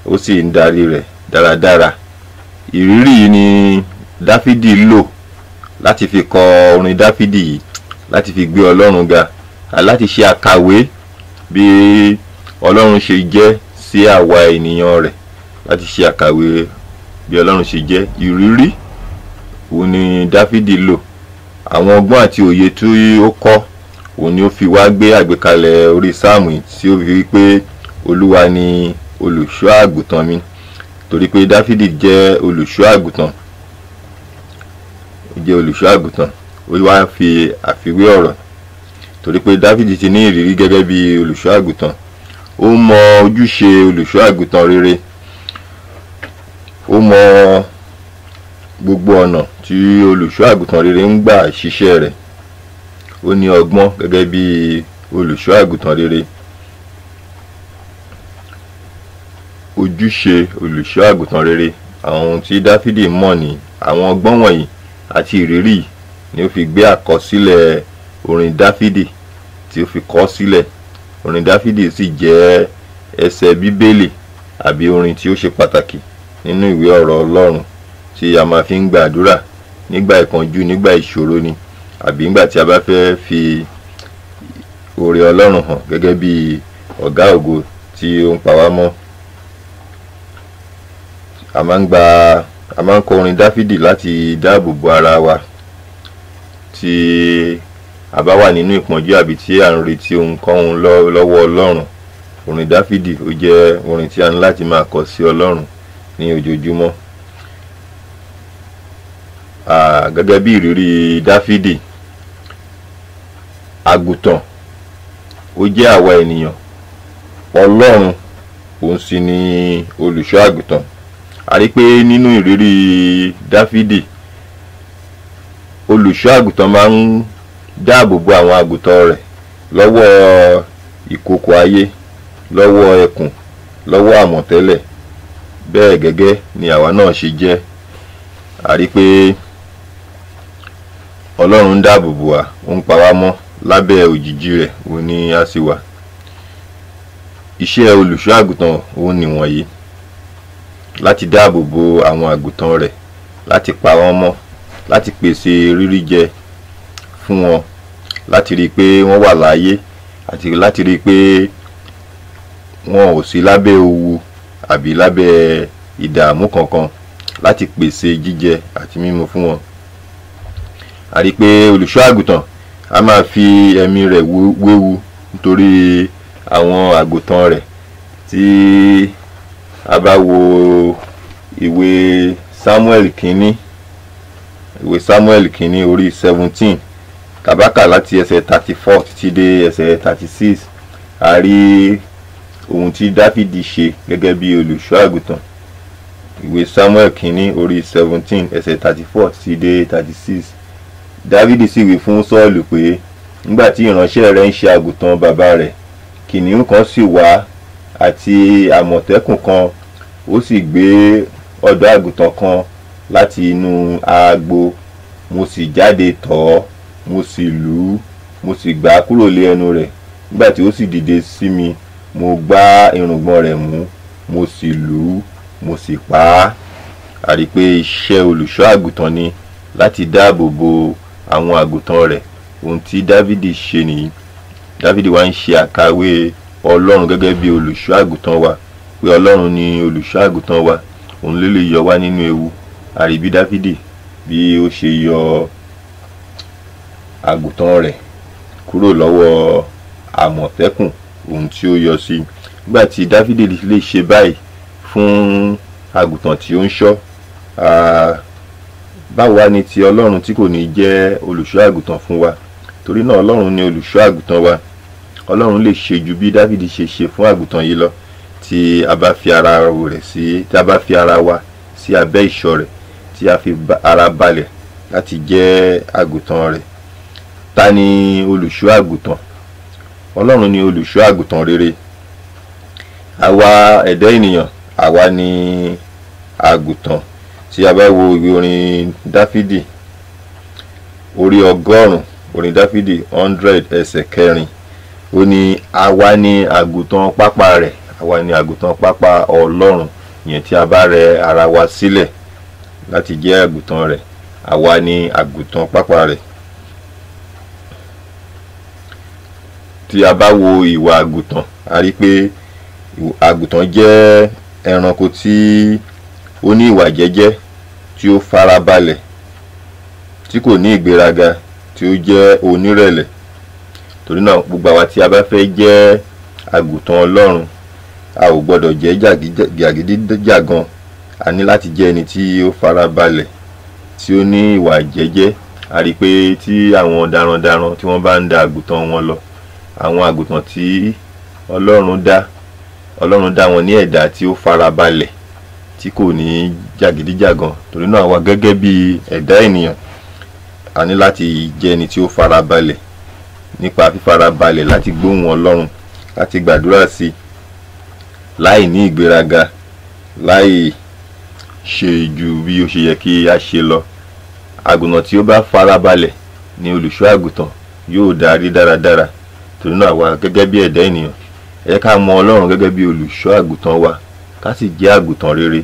[SPEAKER 2] ó sì ń darí rẹ̀ dáradára. Ìrírí yìí ni Dáfídì lò láti fi kọ orin Dáfídì yìí, láti fi gbé Ọlọ́run ga, láti ṣe àkàwé bí Ọlọ́run ṣe jẹ́ sí àwa ènìyàn rẹ̀, láti ṣe àkàwé bí Ọlọ́run ṣe jẹ́. Ìrírí òun ni Dáfídì lò, àwọn ọgbọ́n àti òye tí ó kọ́ òun ni ó fi wá gbé àgbékalẹ̀ orí sáàmù yìí tí ó fi wí pé Olúwa ni olùṣọ́ àgùntàn mi, torí pé Dáfídì jẹ́ olùṣọ́ àgùntàn. Ó jẹ́ olùṣọ́ àgùntàn, ó wá fi àfiwé ọ̀rọ̀, torí pé Dáfídì ti ní ìrírí gẹ́gẹ́ bí olùṣọ́ àgùntàn. Ó mọ ojúṣe olùṣọ́ àgùntàn rere, ó mọ gbogbo ọ̀nà tí olùṣọ́ àgùntàn rere ń gbà ṣiṣẹ́ rẹ̀. Ó ní ọgbọ́n gẹ́gẹ́ bí olùṣọ́ àgùntàn rere. Ojúṣe olùṣọ́ àgùntàn rere, àwọn ohun tí Dáfídì mọ̀ ní àwọn ọgbọ́n wọ̀nyí àti ìrírí ni ó fi gbé àkọsílẹ̀ orin Dáfídì tí ó fi kọ sílẹ̀. Orin Dáfídì sì jẹ́ ẹsẹ̀ Bíbélì àbí orin tí ó ṣe pàtàkì nínú ìwé ọ̀rọ̀ Ọlọ́run tí a máa fi ń gbàdúrà nígbà ìkánjú, nígbà ìṣòro ni, àbí nígbà tí a bá fẹ́ fi oore Ọlọ́run hàn gẹ́gẹ́ bí ọ̀gá ògo tí ó ń pa wá mọ́. A máa ń kọ orin Dáfídì láti dáàbò bo ara wa tí a bá wà nínú ìpọ́njú àbí tí à ń retí ohunkóhun lọ́wọ́ Ọlọ́run. Orin Dáfídì ó jẹ́ orin tí a ní láti máa kọ sí Ọlọ́run ní ojoojúmọ́. Gẹ́gẹ́ bí ìrírí Dáfídì, àgùntàn ó jẹ́ àwa ènìyàn, Ọlọ́run òun sì ni olùṣọ́ àgùntàn. A rí pé nínú ìrírí Dáfídì, olùṣọ́ àgùntàn máa ń dáàbò bo àwọn àgùntàn rẹ̀ lọ́wọ́ ìkòkò ayé, lọ́wọ́ ẹkùn, lọ́wọ́ àmọ̀tẹ́lẹ̀. Bẹ́ẹ̀ gẹ́gẹ́ ni àwa náà ṣe jẹ́. A rí pé Ọlọ́run ń dáàbò bo wa, ó ń pa wá mọ́ lábẹ́ òjìji rẹ̀, òun ni a sì wà. Iṣẹ́ olùṣọ́ àgùntàn òun nìwọ̀nyí: láti dáàbò bo àwọn àgùntàn rẹ̀, láti pa wọ́n mọ́, láti pèsè rírí jẹ fún wọn, láti rí i pé wọ́n wà láàyè, àti láti rí i pé wọn ò sí lábẹ́ ewu àbí lábẹ́ ìdààmú kankan, láti pèsè jíjẹ àti mímu fún wọn. A rí i pé olùṣọ́ àgùntàn a máa fi ẹ̀mí rẹ̀ wéwu nítorí àwọn àgùntàn rẹ̀. Tí a bá wo ìwé Samuel kínní, ìwé Samuel kínní orí 17, tàbákà láti ẹsẹ̀ 34 títí dé ẹsẹ̀ 36, a rí ohun tí Dáfídì ṣe gẹ́gẹ́ bí olùṣọ́ àgùntàn. Ìwé Samuel kínní orí 17 ẹsẹ̀ 34 títí dé 36. Dáfídì sì wí fún Sọ́ọ̀lù pé, nígbà tí ìránṣẹ́ rẹ̀ ń ṣe àgùntàn bàbá rẹ̀, kìnìún kan sì wá àti àmọ̀tẹ́kùn kan, ó sì gbé ọ̀dọ́ àgùntàn kan láti inú agbo. Mo sì jáde tọ̀ ọ́, mo sì lù ú, mo sì gbà á kúrò lé ẹnu rẹ̀. Nígbà tí ó sì dìde sí mi, mo gbá irùngbọ̀n rẹ̀ mú, mo sì lù ú, mo sì pa á. A rí pé iṣẹ́ olùṣọ́ àgùntàn ni láti dáàbò bo àwọn àgùntàn rẹ̀. Ohun tí Dáfídì ṣe nìyí. Dáfídì wá ń ṣe àkàwé Ọlọ́run gẹ́gẹ́ bí olùṣọ́ àgùntàn wa, pé Ọlọ́run ni olùṣọ́ àgùntàn wa, òun ló lè yọ wá nínú ewu. A rí bí Dáfídì bí ó ṣe yọ àgùntàn rẹ̀ kúrò lọ́wọ́ àmọ̀tẹ́kùn, ohun tí ó yọ sí. Nígbà tí Dáfídì lè ṣe báyìí fún àgùntàn tí ó ń ṣọ́, báwo wá ni ti Ọlọ́run tí kò ní jẹ́ olùṣọ́ àgùntàn fún wa? Torí náà Ọlọ́run ni olùṣọ́ àgùntàn wa. Ọlọ́run lè ṣe ju bí Dáfídì ṣe ṣe fún àgùntàn yìí lọ tí a bá fi ara rẹ̀ sí, tí a bá fi ara wa sí abẹ́ ìṣọ́ rẹ̀, tí a fi ara balẹ̀ láti jẹ́ àgùntàn rẹ̀. Ta ni olùṣọ́ àgùntàn? Ọlọ́run ni olùṣọ́ àgùntàn rere. Àwa ẹ̀dá ènìyàn, àwa ni àgùntàn. Tí a bá wo ìwé orin Dáfídì orí 100, orin Dáfídì 100 ẹsẹ̀ 4, ó ní àwa ni àgùntàn pápá rẹ̀, àwa ni àgùntàn pápá Ọlọ́run. Ìyẹn tí a bá rẹ ara wa sílẹ̀ láti jẹ́ àgùntàn rẹ̀, àwa ni àgùntàn pápá rẹ̀. Tí a bá wo ìwà àgùntàn, a rí pé àgùntàn jẹ́ ẹranko tí ó ní ìwà jẹ́jẹ́, tí ó farabalẹ̀, tí kò ní ìgbéraga, tí ó jẹ́ onírẹ̀lẹ̀. Torí náà gbogbo àwa tí a bá fẹ́ jẹ́ àgùntàn Ọlọ́run, A ò gbọ́dọ̀ jẹ́ jàgídíjàgan. A ní láti jẹ́ ẹni tí ó farabalẹ̀, tí ó ní ìwà jẹ́jẹ́. A rí i pé tí àwọn darandaran tí wọ́n bá ń da àgùntàn wọn lọ, àwọn àgùntàn tí Ọlọ́run dá, Ọlọ́run dá wọn ní ẹ̀dá tí ó farabalẹ̀, tí kò ní jàgídíjàgan. Torí náà àwa gẹ́gẹ́ bí ẹ̀dá ènìyàn, a ní láti jẹ́ ẹni tí ó farabalẹ̀, nípa fífarabalẹ̀ láti gbóhùn Ọlọ́run, láti gbàdúrà sí i, láì ní ìgbéraga, láì ṣe ju bí ó ṣe yẹ kí a ṣe lọ. Àgùntàn tí ó bá farabalẹ̀ ni olùṣọ́ àgùntàn yóò darí dáradára. Torí náà àwa gẹ́gẹ́ bí ẹ̀dá ènìyàn, ẹ jẹ́ ká mọ Ọlọ́run gẹ́gẹ́ bí olùṣọ́ àgùntàn wa, ká sì jẹ́ àgùntàn rere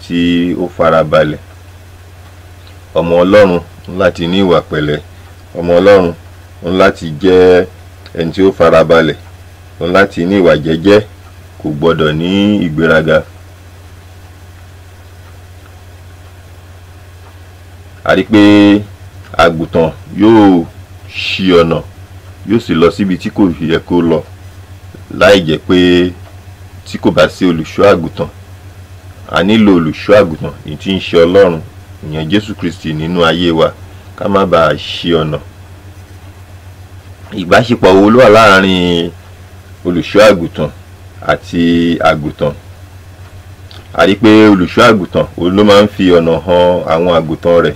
[SPEAKER 2] tí ó farabalẹ̀. Ọmọ Ọlọ́run ń láti ní ìwà pẹ̀lẹ́. Ọmọ Ọlọ́run ń láti jẹ́ ẹni tí ó farabalẹ̀, ń láti ní ìwà jẹ́jẹ́, kò gbọ́dọ̀ ní ìgbéraga. A rí pé àgùntàn yóò ṣí ọ̀nà, yóò sì lọ síbi tí kò yẹ kó lọ, láì jẹ́ pé tí kò bá sí olùṣọ́ àgùntàn. A nílò olùṣọ́ àgùntàn èyí tí ń ṣe Ọlọ́run, ìyẹn Jésù Kristi nínú ayé wa, ká má bàa ṣí ọ̀nà. Ìbáṣepọ̀ wo ló wà láàárín olùṣọ́ àgùntàn àti àgùntàn? A rí pé olùṣọ́ àgùntàn òun ló máa ń fi ọ̀nà hàn àwọn àgùntàn rẹ̀.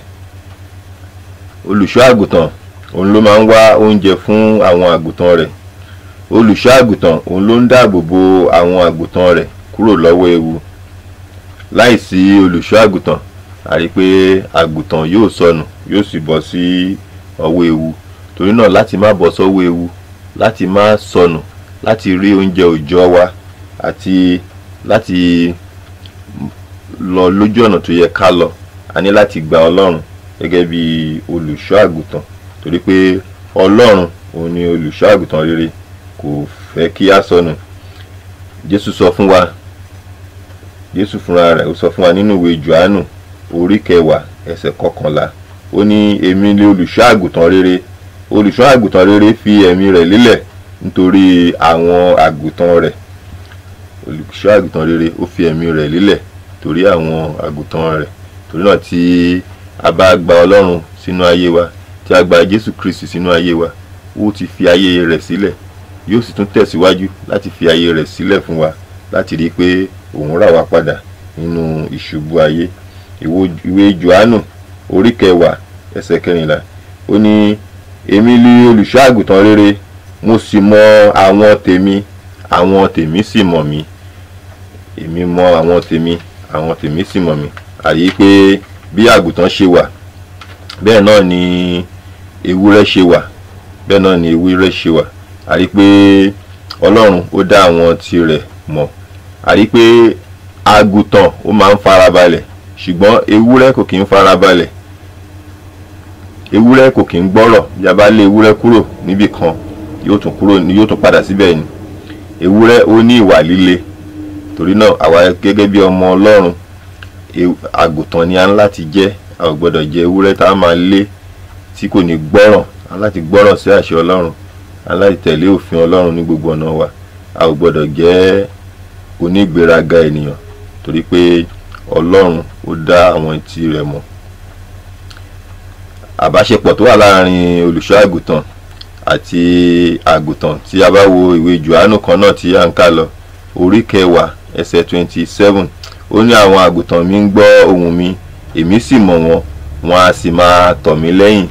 [SPEAKER 2] Olùṣọ́ àgùntàn òun ló máa ń wá oúnjẹ fún àwọn àgùntàn rẹ̀. Olùṣọ́ àgùntàn òun ló ń dáàbò bo àwọn àgùntàn rẹ̀ kúrò lọ́wọ́ ewu. Láìsí olùṣọ́ àgùntàn, a rí pé àgùntàn yóò sọnù, yóò sì bọ́ sí ọwọ́ ewu. Torí náà láti má bọ́ sọ́wọ́ ewu, láti má sọnù, láti rí oúnjẹ òòjọ́ wa àti láti lọ lójú ọ̀nà tó yẹ ká lọ, a ní láti gba Ọlọ́run gẹ́gẹ́ bí olùṣọ́ àgùntàn. Torí pé Ọlọ́run òun ni olùṣọ́ àgùntàn rere, kò fẹ́ kí a sọnù. Jésù sọ fún wa, Jésù fúnra rẹ̀ ó sọ fún wa nínú ìwé Jòhánù orí 10 ẹsẹ̀ 11. Ó ní, èmi ni olùṣọ́ àgùntàn rere. Olùṣọ́ àgùntàn rere fi ẹ̀mí rẹ̀ lélẹ̀ nítorí àwọn àgùntàn rẹ̀. Olùṣọ́ àgùntàn rere ó fi ẹ̀mí rẹ̀ lélẹ̀ torí àwọn àgùntàn rẹ̀. Torí náà tí a bá gba Ọlọ́run sínú ayé wa, tí a gba Jésù Kristi sínú ayé wa, ó ti fi ayé rẹ̀ sílẹ̀, yóò sì tún tẹ̀síwájú láti fi ayé rẹ̀ sílẹ̀ fún wa, láti rí i pé òun rà wá padà nínú ìṣubú ayé. Ìwé Jòhánù orí 10 ẹsẹ̀ 14. Ó ní, èmi ni olùṣọ́ àgùntàn rere, mo sì mọ àwọn tèmi, àwọn tèmi sì mọ̀ mí. Èmi mọ àwọn tèmi, àwọn tèmi sì mọ̀ mí. A rí i pé bí àgùntàn ṣe wà, bẹ́ẹ̀ náà ni ewúrẹ́ ṣe wà, bẹ́ẹ̀ náà ni ewúrẹ́ ṣe wà. A rí i pé Ọlọ́run ó dá àwọn tirẹ̀ mọ̀. A rí i pé àgùntàn ó máa ń farabalẹ̀, ṣùgbọ́n ewúrẹ́ kò kí ń farabalẹ̀. Ewúrẹ́ kò kí ń gbọ́rọ̀. Bí a bá lé ewúrẹ́ kúrò níbì kan, yóò tún kúrò, yóò tún padà síbẹ̀ ni. Ewúrẹ́ ó ní ìwà líle. Torí náà àwa gẹ́gẹ́ bí ọmọ Ọlọ́run, àgùntàn ni a ń láti jẹ́. A ò gbọ́dọ̀ jẹ́ ewúrẹ́ tá a máa lé tí kò ní gbọ́ràn. A láti gbọ́ràn sí àṣẹ Ọlọ́run, a láti tẹ̀lé òfin Ọlọ́run ní gbogbo ọ̀nà wa. A ò gbọ́dọ̀ jẹ́ onígbéraga ènìyàn, torí pé Ọlọ́run ó dá àwọn tirẹ̀ mọ̀. Àbáṣepọ̀ tó wà láàárín olùṣọ́ àgùntàn àti àgùntàn, tí a bá wo ìwé Jòhánù kan náà tí a ń kà lọ, orí 10 ẹsẹ̀ 27, ó ní, àwọn àgùntàn mi ń gbọ́ ohùn mi, èmi sì mọ̀ wọ́n, wọ́n á sì máa tọ̀ mí lẹ́yìn.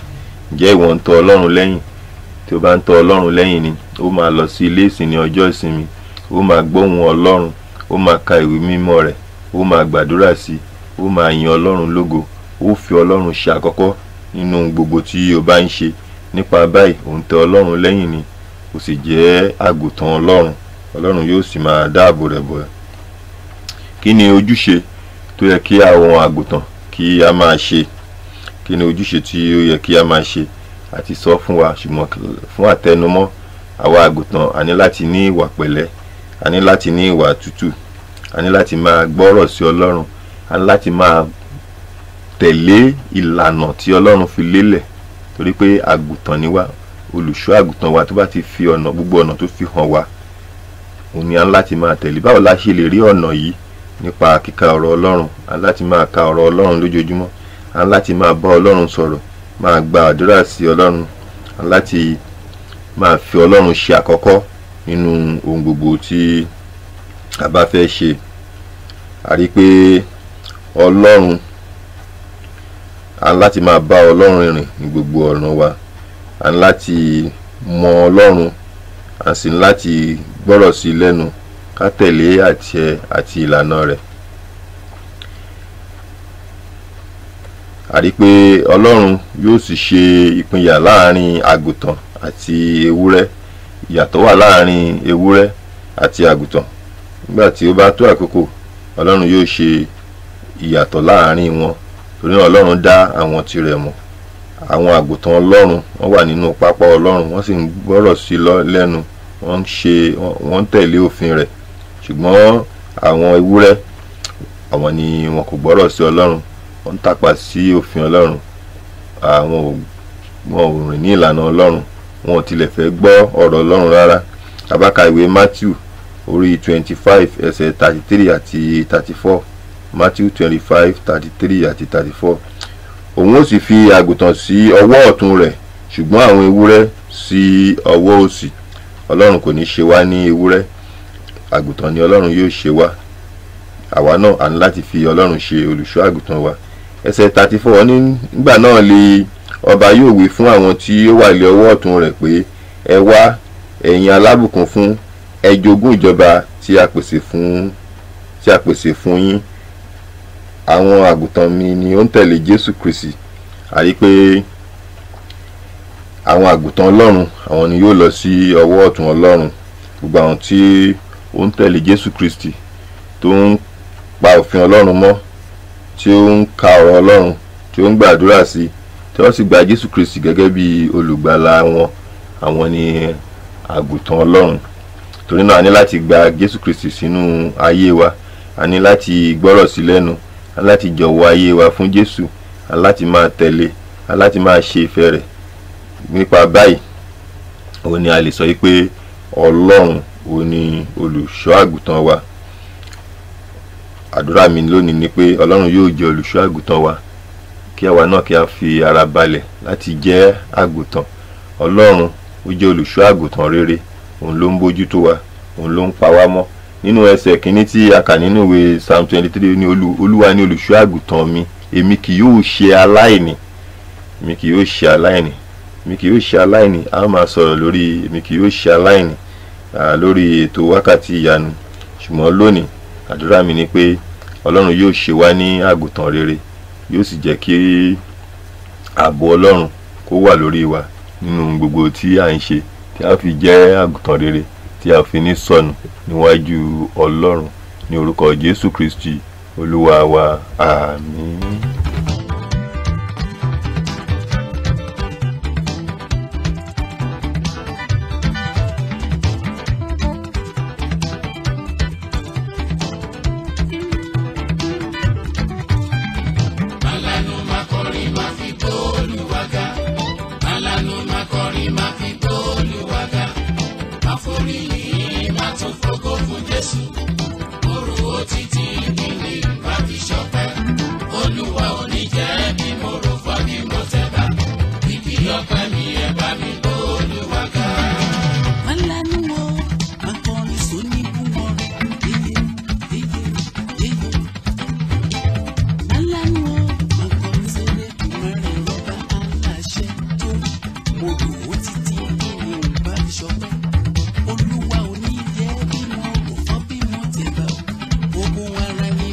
[SPEAKER 2] Ǹjẹ́ ìwọ ń tọ̀ Ọlọ́run lẹ́yìn? Tí o bá ń tọ̀ Ọlọ́run lẹ́yìn ni, ó máa lọ sí ilé ìsìn ní ọjọ́ ìsinmi, ó máa gbóhùn Ọlọ́run, ó máa ka ìwé mímọ́ rẹ̀, ó máa gbàdúrà sí i, ó máa yin Ọlọ́run lógo, ó fi Ọlọ́run ṣe àkọ́kọ́ nínú gbogbo tí o bá ń ṣe. Nípa báyìí, ò ń tọ̀ Ọlọ́run lẹ́yìn ni, ó sì jẹ́ àgùntàn Ọlọ́run. Ọlọ́run yóò sì máa dáàbò rẹ̀ bò ẹ́. Kí ni ojúṣe tó yẹ kí àwọn àgùntàn kí a máa ṣe? Kí ni ojúṣe tí ó yẹ kí a máa ṣe? A ti sọ fún wa, ṣùgbọ́n fún àtẹnumọ́, àwa àgùntàn a ní láti ní ìwà pẹ̀lẹ́, a ní láti ní ìwà tútù, a ní láti máa gbọ́rọ̀ sí Ọlọ́run, a ní láti máa tẹ̀lé ìlànà tí Ọlọ́run fi lélẹ̀. Torí pé àgùntàn ni wá. Olùṣọ́ àgùntàn wa tó bá ti fi ọ̀nà, gbogbo ọ̀nà tó fi hàn wá, òun ni a ń láti máa tẹ̀lé. Báwo la ṣe lè rí ọ̀nà yìí? Nípa kíka ọ̀rọ̀ Ọlọ́run. A ń láti máa ka ọ̀rọ̀ Ọlọ́run lójoojúmọ́. A ń láti máa bá Ọlọ́run sọ̀rọ̀, máa gba àdúrà sí Ọlọ́run. A ń láti máa fi Ọlọ́run ṣe àkọ́kọ́ nínú ohun gbogbo tí a bá fẹ́ ṣe. A rí pé Ọlọ́run, a ń láti máa bá Ọlọ́run rìn ní gbogbo ọ̀nà wa. A ń láti mọ Ọlọ́run, a sì ń láti gbọ́rọ̀ sí lẹ́nu, ká tẹ̀lé àṣẹ àti ìlànà rẹ̀. A rí pé Ọlọ́run yóò sì ṣe ìpínyà láàrin àgùntàn àti ewúrẹ́. Ìyàtọ̀ wà láàrin ewúrẹ́ àti àgùntàn. Nígbà tí ó bá tó àkókò, Ọlọ́run yóò ṣe ìyàtọ̀ láàrin wọn. Torí náà Ọlọ́run dá àwọn tirẹ̀ mọ̀. Àwọn àgùntàn Ọlọ́run wọ́n wà nínú pápá Ọlọ́run, wọ́n sì ń gbọ́rọ̀ sí lẹ́nu, wọ́n ń ṣe, wọ́n ń tẹ̀lé òfin rẹ̀. Ṣùgbọ́n àwọn ewúrẹ́, àwọn ni wọn kò gbọ́rọ̀ sí Ọlọ́run, wọ́n ń tàpá sí òfin Ọlọ́run. Àwọn wọn ò rìn ní ìlànà Ọlọ́run, wọn ò tilẹ̀ fẹ́ gbọ́ ọ̀rọ̀ Ọlọ́run rárá. A bá ka ìwé Matthew orí 25 ẹsẹ̀ 33 àti 34. Matthew 25 33 àti 34. Òun ó sì fi àgùntàn sí ọwọ́ ọ̀tún rẹ̀, ṣùgbọ́n àwọn ewúrẹ́ sí ọwọ́ òsì. Ọlọ́run kò ní ṣe wá ní ewúrẹ́, àgùntàn ni Ọlọ́run yóò ṣe wá. Àwa náà a ní láti fi Ọlọ́run ṣe olùṣọ́ àgùntàn wa. Ẹsẹ̀ 34 ní nígbà náà lè ọba yóò wí fún àwọn tí ó wà lé ọwọ́ ọ̀tún rẹ̀ pé, ẹ wá, ẹ̀yin alábùkún fún, ẹ jogún ìjọba tí a pèsè fún, tí a pèsè fún yín. Àwọn àgùntàn mi ni ó ń tẹ̀lé Jésù Kristi. A rí pé àwọn àgùntàn Ọlọ́run, àwọn ni yóò lọ sí ọwọ́ ọ̀tún Ọlọ́run. Gbogbo àwọn tí ó ń tẹ̀lé Jésù Kristi, tó ń pa òfin Ọlọ́run mọ́, tí ó ń ka ọ̀rọ̀ Ọlọ́run, tí ó ń gbàdúrà sí, tí wọ́n sì gba Jésù Kristi gẹ́gẹ́ bí olùgbàlà wọn, àwọn ni àgùntàn Ọlọ́run. Torí náà a ní láti gba Jésù Kristi sínú ayé wa. A ní láti gbọ́rọ̀ sí lẹ́nu, a ní láti jọ̀wọ́ ayé wa fún Jésù, a ní láti máa tẹ̀lé, a ní láti máa ṣe ìfẹ́ rẹ̀. Nípa báyìí, òun ni a lè sọ wípé Ọlọ́run òun ni olùṣọ́ àgùntàn wa. Àdúrà mi lónìí ni pé Ọlọ́run yóò jẹ́ olùṣọ́ àgùntàn wa, kí àwa náà kí a fi ara balẹ̀ láti jẹ́ àgùntàn. Ọlọ́run ó jẹ́ olùṣọ́ àgùntàn rere, òun ló ń bójútó wa, òun ló ń pa wá mọ́. Nínú ẹsẹ̀ kìíní tí a kà nínú ìwé Psalm 23 ní Olúwa ni olùṣọ́ àgùntàn mi, èmi kì yóò ṣe aláìní. Èmi kì yóò ṣe aláìní. Èmi kì yóò ṣe aláìní. A máa sọ̀rọ̀ lórí èmi kì yóò ṣe aláìní lórí ètò wákàtí ìyanu. Ṣùgbọ́n lónìí, àdúrà mi ni pé Ọlọ́run yóò ṣe wá ní àgùntàn rere, yóò sì jẹ́ kí ààbò Ọlọ́run kó wà lórí wa nínú gbogbo tí à ń ṣe, tí a fi jẹ́ àgùntàn rere, tí a fi ní sọnù níwájú Ọlọ́run. Ní orúkọ Jésù Kristi Olúwa wa, àmín.
[SPEAKER 4] Alánú máa kọrin máa fi gbóòlùwà ga. Alánú máa kọrin máa fi gbóòlùwà ga. Máa forí yìí máa tún fògo fún Jésù. Òru òtítì kí ni bá fi ṣọpẹ́. Olúwa ò ní jẹ́ bí mo rò fọ́ bí mo tẹ̀ bá. Kìkì ọpẹ́ mi ẹ bá mi gbóòlùwà ga.
[SPEAKER 1] Alánú o, máa kọrin sóní fún wọn. Yeye, yeye, yeye. Alánú o, máa kọrin sẹ́lẹ̀dùmarè rọ́bà aláṣẹ tó. Mo rò ó títí kí ni ò bá fi ṣọpẹ́. Olúwa ò ní jẹ́ bí mo rò fọ́ bí mo tẹ̀ bá. Ogun ara mi.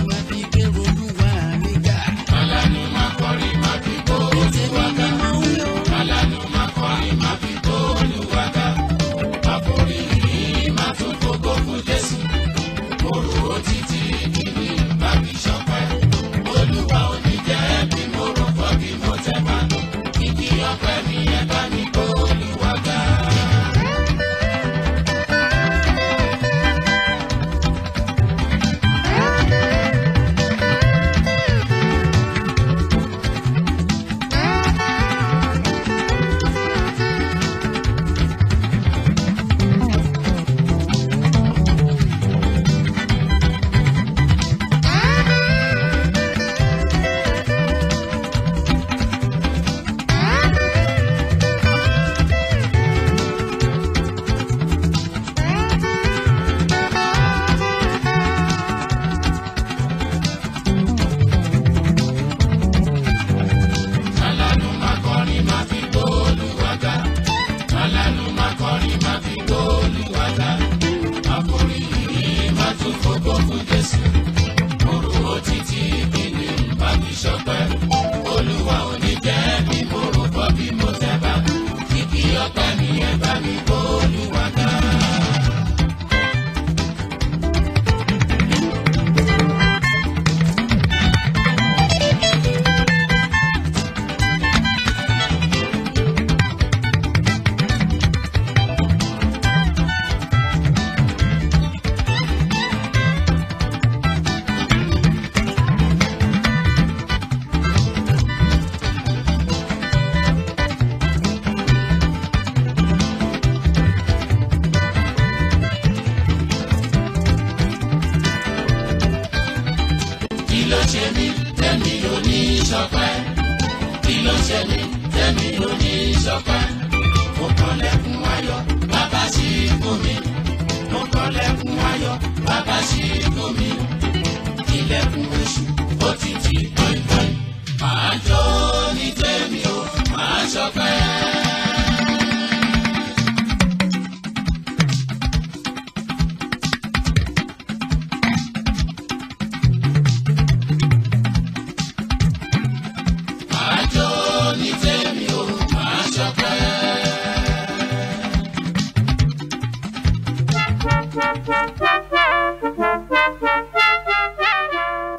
[SPEAKER 4] Ló ṣe mí tẹ́mi ò ní ṣọpẹ́? Kí ló ṣe mí tẹ́mi ò ní ṣọpẹ́? Mo kànlẹ̀kùn ayọ̀, bàbá ṣí fún mi. Mo kànlẹ̀kùn ayọ̀, bàbá ṣí fún mi. Ilẹ̀kùn oṣù ó ti tì pọ́npọ́n. Màá jó ní tèmi o, màá ṣọpẹ́. Màá jó ní tèmi o, màá ṣọpẹ́.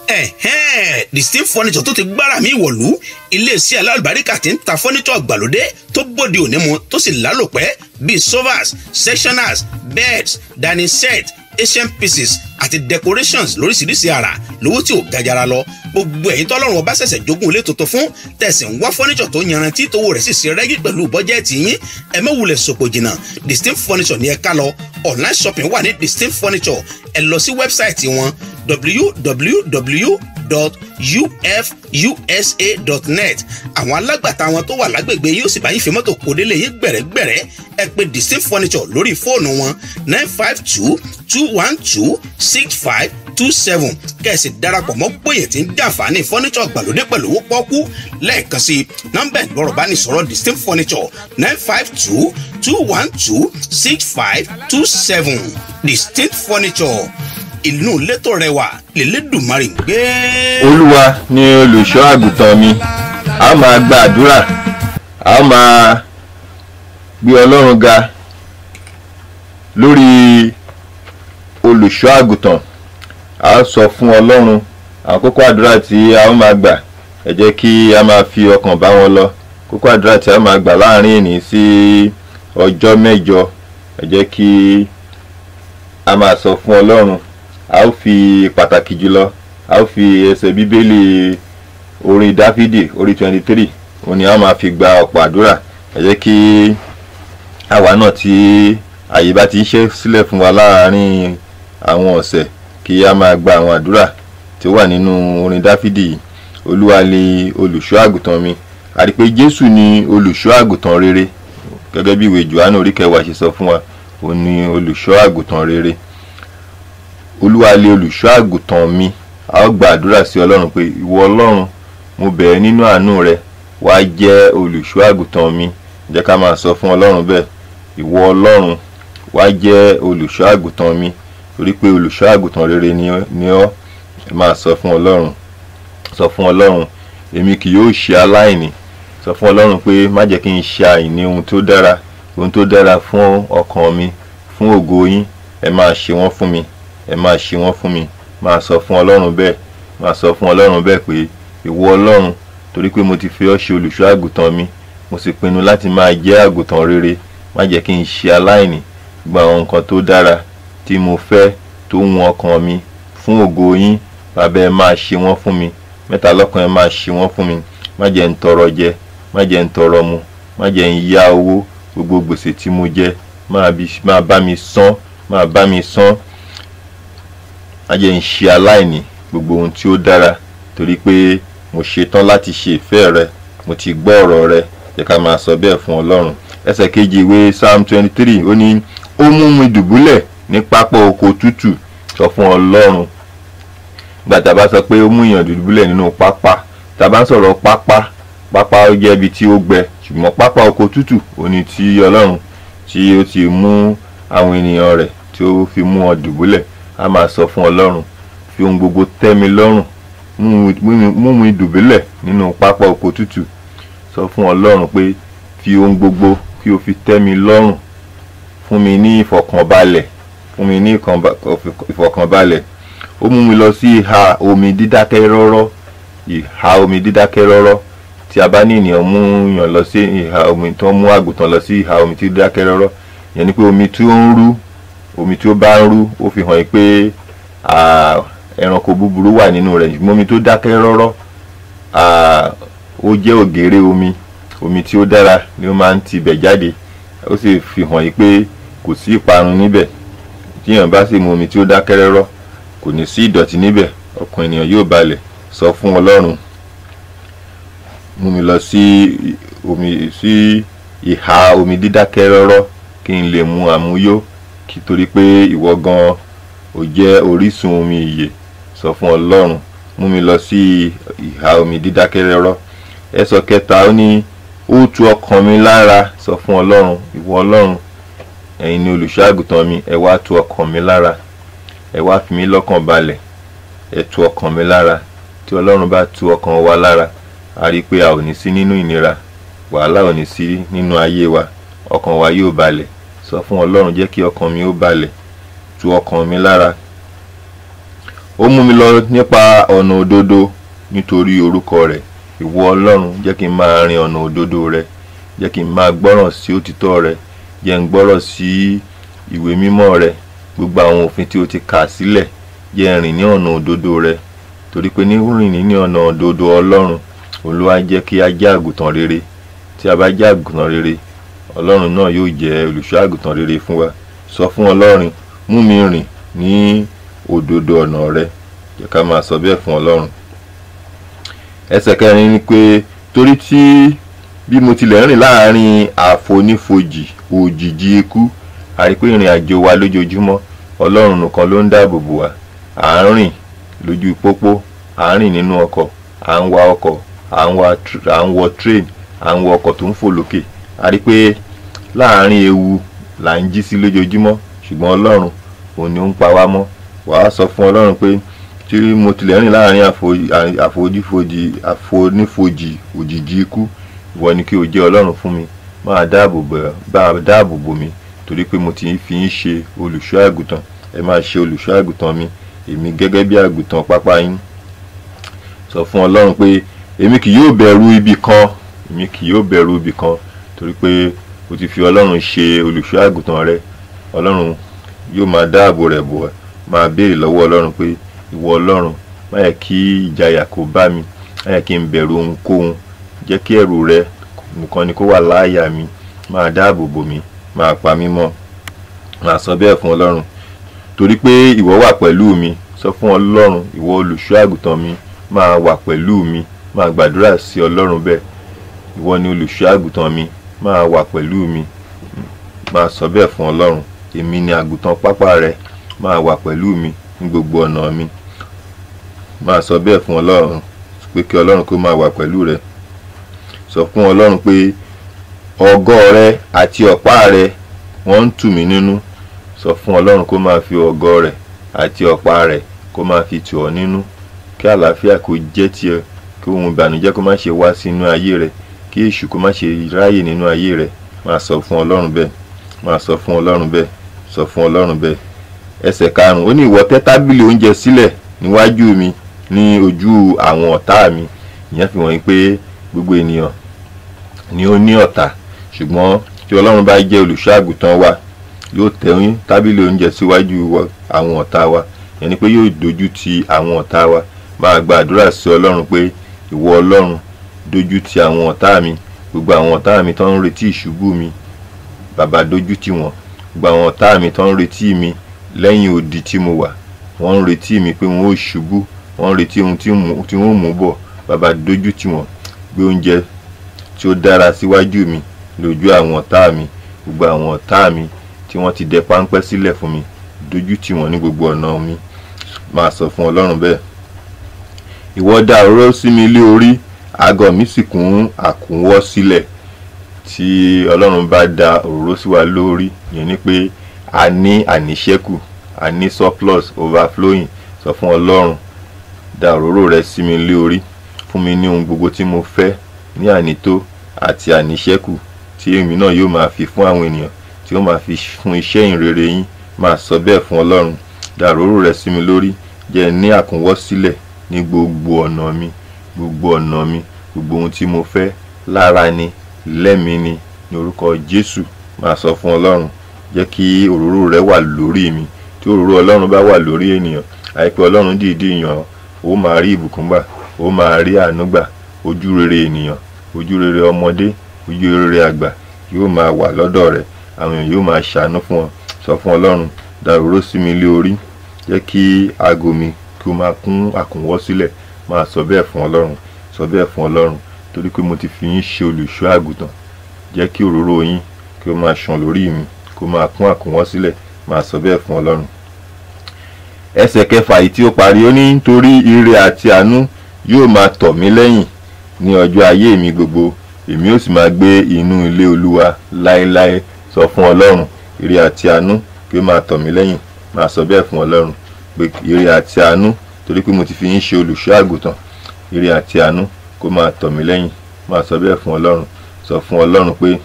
[SPEAKER 3] Ẹ̀hẹ́n, Distinct Furniture tó ti gbára mi wọ̀lú, iléeṣẹ́ alálùbáríkà tí ń ta furniture ìgbàlódé tó bóde òní mu tó sì lálòpẹ́ bíi sofas, sectioners, beds, dining set, asian pieces àti decorations lóríṣiríṣi àrà lówó tí ò gajara lọ. Gbogbo ẹ̀yin tọ́lọ́run ọba ṣẹ̀ṣẹ̀ jogún ilé tuntun fún tẹ̀sí ń wá furniture tó yanrantí tówó rẹ̀ sì ṣe rẹ́gí pẹ̀lú bọ́jẹ́ẹ̀tì yín, ẹ má wulẹ̀ sòpò jìnnà. Distinct Furniture ní ẹ ká lọ. Online shopping wà ní Distinct Furniture. Ẹ lọ sí wẹ́bsáìtì wọn www.ufusa.net. Àwọn alágbàtà wọn tó wà lágbègbè yóò sì bá yín fi mọ́tò kó délé yín gbẹ̀rẹ́gbẹ̀rẹ́. Ẹ pè Distinct Furniture lórí fóònù wọn 952-212-6527 kẹ̀sì darapọ̀ mọ́ gbòye tí ń jàǹfààní furniture gbàlódé pẹ̀lú owó pọ́kú. Lẹ́ẹ̀kan sí nọ́mbà ìgbọ̀rọ̀ bá ní sọ̀rọ̀ Distinct Furniture 952-212-6527. Distinct Furniture, ìlú létò rẹwà lélẹ́dùnmarè ń gbé.
[SPEAKER 2] Olúwa ni olùṣọ́ àgùntàn mi. A máa gba àdúrà, a máa gbé Ọlọ́run ga lórí olùṣọ́ àgùntàn. A sọ fún Ọlọ́run àkókò àdúrà tí a ó máa gbà. Ẹ jẹ́ kí a máa fi ọkàn bá wọn lọ. Kókó àdúrà tí a máa gbà láàrin ìní sí ọjọ́ 8, ẹ jẹ́ kí a máa sọ fún Ọlọ́run. A ó fi pàtàkì jùlọ, a ó fi ẹsẹ̀ Bíbélì orin Dáfídì orí 23, òun ni a máa fi gba ọ̀pọ̀ àdúrà. Ẹ jẹ́ kí àwa náà tí àyè bá ti ń ṣe sílẹ̀ fún wa láàárín àwọn ọ̀sẹ̀ kí a máa gba àwọn àdúrà tí ó wà nínú orin Dáfídì yìí. Olúwa ni olùṣọ́ àgùntàn mi. A rí pé Jésù ni olùṣọ́ àgùntàn rere, gẹ́gẹ́ bí ìwé Jòhánù orí 10 ṣe sọ fún wa. Òun ni olùṣọ́ àgùntàn rere. Olúwa ni olùṣọ́ àgùntàn mi. A ó gba àdúrà sí Ọlọ́run pé ìwọ Ọlọ́run, mo bẹ̀ ẹ́ nínú àánú rẹ, wá jẹ́ olùṣọ́ àgùntàn mi. Jẹ́ ká máa sọ fún Ọlọ́run bẹ́ẹ̀. Ìwọ Ọlọ́run, wá jẹ́ olùṣọ́ àgùntàn mi, torí pé olùṣọ́ àgùntàn rere ni ọ́. Máa sọ fún Ọlọ́run. Sọ fún Ọlọ́run, èmi kì yóò ṣe aláìní. Sọ fún Ọlọ́run pé má jẹ́ kí n ṣe àìní ohun tó dára, ohun tó dára fún ọkàn mi, fún ògo yín. Ẹ máa ṣe wọ́n fún mi, ẹ máa ṣe wọ́n fún mi. Máa sọ fún Ọlọ́run bẹ́ẹ̀. Máa sọ fún Ọlọ́run bẹ́ẹ̀ pé ìwọ Ọlọ́run, torí pé mo ti fi ọ́ ṣe olùṣọ́ àgùntàn mi, mo sì pinnu láti máa jẹ́ àgùntàn rere. Má jẹ́ kí n ṣe aláìní. Gba àwọn nǹkan tó dára tí mo fẹ́, tó wù ọkàn mi, fún ògo yín. Bàbá, ẹ máa ṣe wọ́n fún mi. Mẹ́ta lọ́kàn, ẹ máa ṣe wọ́n fún mi. Má jẹ́ ń tọrọ jẹ, má jẹ́ ń tọrọ mu, má jẹ́ ń yá owó. Gbogbo gbèsè tí mo jẹ, máa bá mi san, máa bá mi san. Má jẹ́ ń ṣe aláìní gbogbo ohun tí ó dára, torí pé mo ṣetán láti ṣe ìfẹ́ rẹ, mo ti gbọ́ ọ̀rọ̀ rẹ. Jẹ́ ká máa sọ bẹ́ẹ̀ fún Ọlọ́run. Ẹsẹ̀ kejì ìwé Psalm 23, ó ní ó mú mi dùbúlẹ̀ ní pápá oko tútù. Sọ fún Ọlọ́run. Nígbà tá a bá sọ pé ó mú èèyàn dùbúlẹ̀ nínú pápá, tá a bá ń sọ̀rọ̀ pápá, pápá ó jẹ́ ibi tí ó gbẹ, ṣùgbọ́n pápá oko tútù ó ní tí Ọlọ́run tí ó ti mú àwọn ènìyàn rẹ̀ tí ó fi mú wọn dùbúlẹ̀. A máa sọ fún Ọlọ́run, fi ohun gbogbo tẹ́ mi lọ́rùn, mú mi dùbúlẹ̀ nínú pápá oko tútù. Sọ fún Ọlọ́run pé fi ohun gbogbo kí o fi tẹ́ mi lọ́rùn, fún mi ní ìfọ̀kànbalẹ̀, fún mi ní ìfọ̀kànbalẹ̀. Ó mú mi lọ sí ìhà omi dídákẹ́ rọ́rọ́, ìhà omi dídákẹ́ rọ́rọ́. Tí a bá ní ènìyàn mú yàn lọ sí ìhà omi, tó ń mú àgùntàn lọ sí ìhà omi tí dídákẹ́ rọ́rọ́, ìyẹn ni pé omi tí ó ń rú, omi tí ó bá ń rú, ó fi hàn yín pé ẹranko búburú wà nínú rẹ̀. Ṣùgbọ́n omi tó dákẹ́ rọ́rọ́, ó jẹ́ ògèrè omi, omi tí ó dára ni ó máa ń ti ibẹ̀ jáde. Ó sì fi hàn yín pé kò sí ìparun níbẹ̀. Tí èèyàn bá sì mu omi tí ó dákẹ́ rọ́rọ́, kò ní sí ìdọ̀tí níbẹ̀, ọkàn ènìyàn yóò balẹ̀. Sọ fún Ọlọ́run, mú mi lọ sí omi, sí ìhà omi dídákẹ́ rọ́rọ́, kí n lè mu àmúyó, kí torí pé ìwọ gan ò jẹ́ orísun omi ìyè. Sọ fún Ọlọ́run, mú mi lọ sí ìhà omi dídákẹ́ rọ́rọ́. Ẹsọ̀ kẹta, ó ní ó tu ọkàn mi lára. Sọ fún Ọlọ́run, ìwọ Ọlọ́run, ẹ̀yin ni olùṣọ́ àgùntàn mi, ẹ wá tu ọkàn mi lára, ẹ wá fi mí lọ́kàn balẹ̀, ẹ tu ọkàn mi lára. Tí Ọlọ́run bá tu ọkàn wa lára, a rí i pé a ò ní sí nínú ìnira, wàhálà ò ní sí nínú ayé wa, ọkàn wa yóò balẹ̀. Sọ fún Ọlọ́run, jẹ́ kí ọkàn mi ó balẹ̀, tu ọkàn mi lára. Ó mú mi lọ nípa ọ̀nà òdodo nítorí orúkọ rẹ̀. Ìwọ Ọlọ́run, jẹ́ kí n máa rin ọ̀nà òdodo rẹ, jẹ́ kí n máa gbọ́ràn sí òtítọ́ rẹ, jẹ́ n gbọ́rọ̀ sí ìwé mímọ́ rẹ, gbogbo àwọn òfin tí o ti kà sílẹ̀, jẹ́ n rìn ní ọ̀nà òdodo rẹ. Torí pé ní rìn ní ọ̀nà òdodo Ọlọ́run, Olúwa jẹ́ kí a jẹ́ àgùntàn rere. Tí a bá jẹ́ àgùntàn rere, Ọlọ́run náà yóò jẹ́ olùṣọ́ àgùntàn rere fún wa. Sọ fún Ọlọ́run, mú mi rìn ní òdodo ọ̀nà rẹ. Jẹ́ ká máa sọ bẹ́ẹ̀ fún Ọlọ́run. Ẹsẹ̀ kẹrin ni pé torí tí bí mo tilẹ̀ rìn láàrin àfonífojì òjìji ikú, a rí pé ìrìn àjò wa lójoojúmọ́, Ọlọ́run nìkan ló ń dáàbò bò wá. À ń rìn lójú pópó, à ń rìn nínú ọkọ̀, à ń wa ọkọ̀, à ń wọ train, à ń wọ ọkọ̀ tó ń fò lókè. A rí pé láàrin ewu là ń jí sí lójoojúmọ́, ṣùgbọ́n Ọlọ́run òun ni ó ń pa wá mọ́. Wàá sọ fún Ọlọ́run pé tí mo tilẹ̀ rìn láàrin àfonífojì òjìji ikú, ìwọ ni kí o jẹ́ Ọlọ́run fún mi, máa dáàbò bò mí, torí pé mo ti fi ń ṣe olùṣọ́ àgùntàn. Ẹ máa ṣe olùṣọ́ àgùntàn mi, èmi gẹ́gẹ́ bí àgùntàn pápá yín. Sọ fún Ọlọ́run pé èmi kì yóò bẹ̀rù ibi kan, èmi kì yóò bẹ̀rù ibi kan, torí pé o ti fi Ọlọ́run ṣe olùṣọ́ àgùntàn rẹ. Ọlọ́run yóò máa dáàbò rẹ̀ bò ẹ́. Máa béèrè lọ́wọ́ Ọlọ́run pé ìwọ Ọlọ́run, má yẹ kí ìjayà kó bá mi, má yẹ kí n bẹ̀rù ohunkóhun, jẹ́ kí ẹ̀rù rẹ nìkan ni kó wà láyà mi, máa dáàbò bò mí, máa pa mí mọ́. Máa sọ bẹ́ẹ̀ fún Ọlọ́run, torí pé ìwọ wà pẹ̀lú mi. Sọ fún Ọlọ́run, ìwọ olùṣọ́ àgùntàn mi, máa wà pẹ̀lú mi. Máa gbàdúrà sí Ọlọ́run bẹ́ẹ̀. Ìwọ ni olùṣọ́ àgùntàn mi, máa wà pẹ̀lú mi. Máa sọ bẹ́ẹ̀ fún Ọlọ́run, èmi ni àgùntàn pápá rẹ, máa wà pẹ̀lú mi ní gbogbo ọ̀nà mi. Máa sọ bẹ́ẹ̀ fún Ọlọ́run pé kí Ọlọ́run kó máa wà pẹ̀lú rẹ. Sọ fún Ọlọ́run pé ọ̀gọ rẹ àti ọ̀pá rẹ wọ́n ń tù mí nínú. Sọ fún Ọlọ́run kó máa fi ọ̀gọ rẹ àti ọ̀pá rẹ kó máa fi tù ọ́ nínú, kí àlàáfíà kó jẹ́ tiẹ̀, kí ohun ìbànújẹ́ kó má ṣe wá sínú ayé rẹ, kí èṣù kó má ṣe ráyè nínú ayé rẹ. Máa sọ fún Ọlọ́run bẹ́ẹ̀, máa sọ fún Ọlọ́run bẹ́ẹ̀, sọ fún Ọlọ́run bẹ́ẹ̀. Ẹsẹ̀ karùn-ún, ó ní ìwọ tẹ́ tábìlì oúnjẹ sílẹ̀ níwájú mi ní ojú àwọn ọ̀tá mi. Ìyẹn fi wọ̀nyí pé gbogbo ènìyàn ni ó ní ọ̀tá, ṣùgbọ́n tí Ọlọ́run bá jẹ́ olùṣọ́ àgùntàn wa, yóò tẹ́ tábìlì oúnjẹ síwájú àwọn ọ̀tá wa. Ìyẹn ni pé yóò dojú ti àwọn ọ̀tá wa. Máa gba àdúrà sí Ọlọ́run pé ìwọ Ọlọ́run, dojú ti àwọn ọ̀tá mi, gbogbo àwọn ọ̀tá mi tó ń retí ìṣubú mi, bàbá dojú ti wọ́n. Gbogbo àwọn ọ̀tá mi tó ń retí mi lẹ́yìn odi tí mo wà, wọ́n ń retí mi pé wọ́n ó ṣubú, wọ́n ń retí ohun tí wọ́n ó mú bọ̀, bàbá dojú ti wọ́n. Gbé oúnjẹ tí ó dára síwájú mi lójú àwọn ọ̀tá mi, gbogbo àwọn ọ̀tá mi tí wọ́n ti dẹ páńpẹ́ sílẹ̀ fún mi, dojú tì wọ́n ní gbogbo ọ̀nà mi. Máa sọ fún Ọlọ́run bẹ́ẹ̀. Ìwọ dá òróró sí mi lé orí, àgọ́ mi sì kún àkúnwọ́ sílẹ̀. Tí Ọlọ́run bá da òróró sí wa lórí, ìyẹn ni pé a ní àníṣẹ́kù, a ní surplus, overflowing. Sọ fún Ọlọ́run, da òróró rẹ sí mi lé orí, fún mi ní ohun gbogbo tí mo fẹ́ ní ànító àti àníṣẹ́kù, tí èmi náà yóò máa fi fún àwọn ènìyàn, tí ó máa fi fún iṣẹ́ ìrere yín. Máa sọ bẹ́ẹ̀ fún Ọlọ́run, da òróró rẹ sí mi lórí, jẹ́ ní àkúnwọ́ sílẹ̀ ní gbogbo ọ̀nà mi, gbogbo ọ̀nà mi, gbogbo ohun tí mo fẹ́ lára ni, lẹ́mìí ni, ní orúkọ Jésù. Máa sọ fún Ọlọ́run, jẹ́ kí òróró rẹ wà lórí mi. Tí òróró Ọlọ́run bá wà lórí ènìyàn, àìpé Ọlọ́run dìídì yàn, ó máa rí ìbùkún gbà, ó máa rí àánú gbà. Ojú rere ènìyàn, ojú rere ọmọdé, ojú rere àgbà yóò máa wà lọ́dọ̀ rẹ̀. Àwọn èèyàn yóò máa ṣàánú fún ọ. Sọ fún Ọlọ́run, da òróró sí mi lé orí, jẹ́ kí ago mi kí ó máa kún àkúnwọ́ sílẹ̀. Máa sọ bẹ́ẹ̀ fún Ọlọ́run, sọ bẹ́ẹ̀ fún Ọlọ́run, torí pé mo ti fi yín ṣe olùṣọ́ àgùntàn. Jẹ́ kí òróró yín kí ó máa ṣàn lórí mi, kó máa kún àkúnwọ́ sílẹ̀. Máa sọ bẹ́ẹ̀ fún Ọlọ́run. Ẹsẹ̀ kẹfà yìí tí ó parí, ó ní nítorí ire àti àánú yóò máa tọ̀ mí lẹ́yìn ní ọjọ́ ayé mi gbogbo, èmi ó sì máa gbé inú ilé Olúwa láéláé. Sọ fún Ọlọ́run, ire àti àánú kí ó máa tọ̀ mí lẹ́yìn. Máa sọ bẹ́ẹ̀ fún Ọlọ́run pé ire àti àánú, torí pé mo ti fi yín ṣe olùṣọ́ àgùntàn, ire àti àánú kó máa tọ̀ mí lẹ́yìn. Máa sọ bẹ́ẹ̀ fún Ọlọ́run. Sọ fún Ọlọ́run pé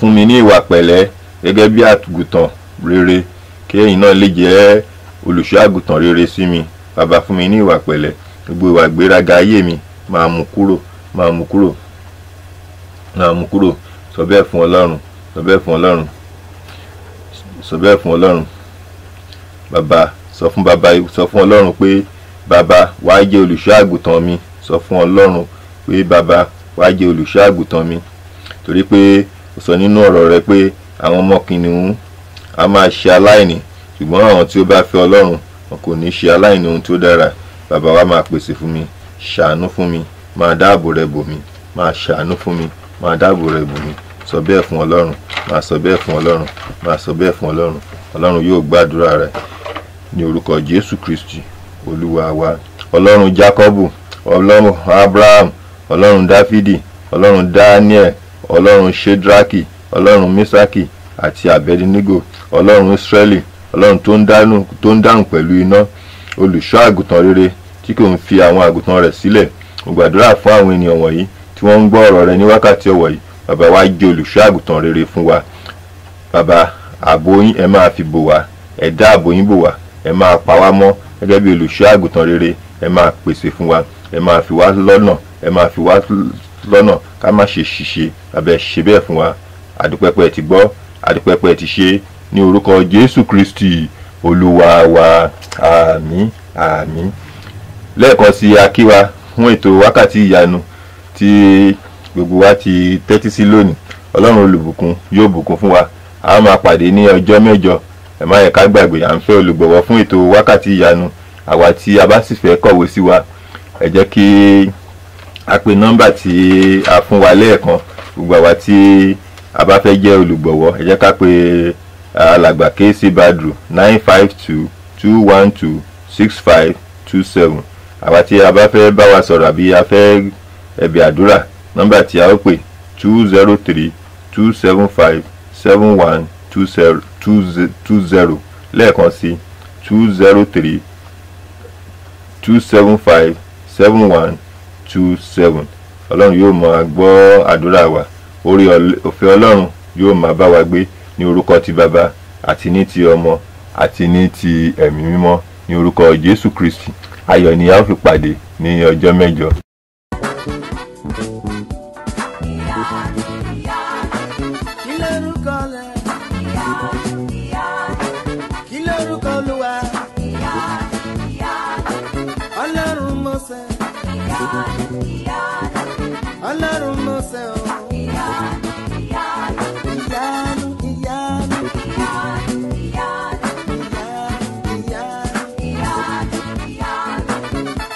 [SPEAKER 2] fún mi ní ìwà pẹ̀lẹ́ gẹ́gẹ́ bí àgùntàn rere, kí ẹ̀yin náà lè jẹ́ olùṣọ́ àgùntàn rere sí mi. Bàbá, fún mi ní ìwà pẹ̀lẹ́, gbogbo ìwà gbéraga ayé mi máa mú kúrò, máa mú kúrò, máa mú kúrò. Sọ bẹ́ẹ̀ fún Ọlọ́run, sọ bẹ́ẹ̀ fún Ọlọ́run, sọ bẹ́ẹ̀ fún Ọlọ́run. Bàbá, sọ fún bàbá, sọ fún Ọlọ́run pé bàbá wá jẹ́ olùṣọ́ àgùntàn mi. Sọ fún Ọlọ́run pé bàbá wá jẹ́ olùṣọ́ àgùntàn mi, torí pé ó sọ nínú ọ̀rọ̀ rẹ̀ pé àwọn ọmọ kìnìún a máa ṣe aláìní, ṣùgbọ́n àwọn tí ó bá fẹ́ Ọlọ́run wọn kò ní ṣe aláìní ohun tó dára. Bàbá wa máa pèsè fún mi, ṣàánú fún mi, máa dáàbò rẹ bò mí, máa ṣàánú fún mi, máa dáàbò rẹ bò mí. Sọ bẹ́ẹ̀ fún Ọlọ́run, máa sọ bẹ́ẹ̀ fún Ọlọ́run, máa sọ bẹ́ẹ̀ fún Ọlọ́run. Ọlọ́run yóò gbàdúrà rẹ ní orúkọ Jésù Kristi Olúwa wa. Ọlọ́run Jákọ́bù, Ọlọ́run Abraham, Ọlọ́run Dáfídì, Ọlọ́run Daniel, Ọlọ́run Shedraki, Ọlọ́run Mísákì àti Abednego, Ọlọ́run Ísírẹ́lì, Ọlọ́run tó ń dáhùn pẹ̀lú iná, olùṣọ́ àgùntàn rere tí kò ń fi àwọn àgùntàn rẹ̀ sílẹ̀. Mo gbàdúrà fún àwọn ènìyàn wọ̀nyí tí wọ́n ń gbọ́ ọ̀rọ̀ rẹ ní wákàtí ọ̀wọ̀ yìí. Bàbá wa jẹ́ olùṣọ́ àgùntàn rere fún wa. Bàbá, ààbò yín ẹ máa fi bò wá, ẹ dá ààbò yín bò wá, ẹ máa pa wá mọ́ gẹ́gẹ́ bí olùṣọ́ àgùntàn rere. Ẹ máa pèsè fún wa, ẹ máa fi wá lọ́nà, ẹ máa fi wá lọ́nà ká má ṣe ṣìṣe. Bàbá, ẹ ṣe bẹ́ẹ̀ fún wa. Àdúpẹ́pẹ́ ti gbọ́, àdúpẹ́pẹ́ ti ṣe, ní orúkọ Jésù Kristi Olúwa wa. Àmín, àmín. Lẹ́ẹ̀kan sí a kí wa fún ètò wákàtí ìyanu tí gbogbo wa ti tẹ́tí sí lónìí. Ọlọ́run olùbùkún yóò bùkún fún wa. A máa pàdé ní ọjọ́ mẹ́jọ. Ẹ má yẹ ká gbàgbé, à ń fẹ́ olùgbọ̀wọ́ fún ètò wákàtí ìyanu. Àwa tí a bá sì fẹ́ kọ̀wé sí wa, ẹ jẹ́ kí a pe nọ́mbà tí a fún wa lẹ́ẹ̀kan. Gbogbo àwa tí a bá fẹ́ jẹ́ olùgbọ̀wọ́, ẹ jẹ́ ká pe alàgbà KC Badru 952-212-6527. Àwa tí a bá fẹ́ bá wa sọ̀rọ̀ àbí a fẹ́ ẹ̀bẹ̀ àdúrà, nọ́mbà tí a ó pè 203-275-7120, lẹ́ẹ̀kan sí 203-275-7127. Ọlọ́run yóò máa gbọ́ àdúrà wa, orí ọ̀fẹ́ Ọlọ́run yóò máa bá wa gbé ní orúkọ ti Bàbá àti ní ti Ọmọ àti ní ti Ẹ̀mí Mímọ́, ní orúkọ Jésù Kristi. Ayọ̀ ni a ó fi pàdé ní ọjọ́ mẹ́jọ.
[SPEAKER 5] Kí lórúkọ rẹ̀? Kí lórúkọ Olúwa? Ọlọ́run Mósè. Ọlọ́run Mósè o. Ìyanu, ìyanu. Ìyanu, ìyanu.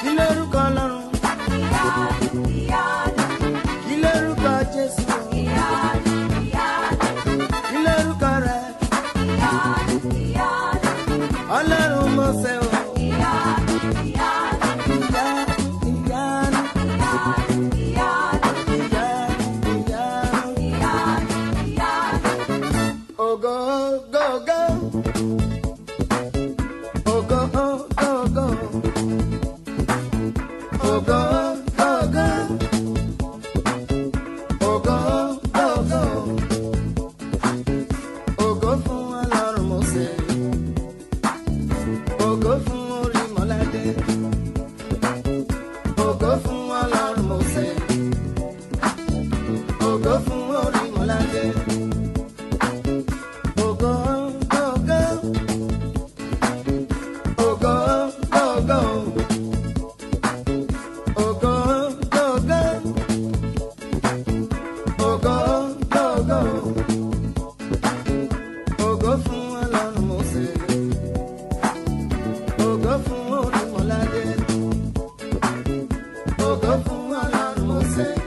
[SPEAKER 5] Kí lórúkọ Ọlọ́run? Kí lórúkọ Jésù? Kí lórúkọ rẹ̀? Ọlọ́run Mósè o. Ìyanu, ìyanu. Ògo fún Ọlọ́run Mósè.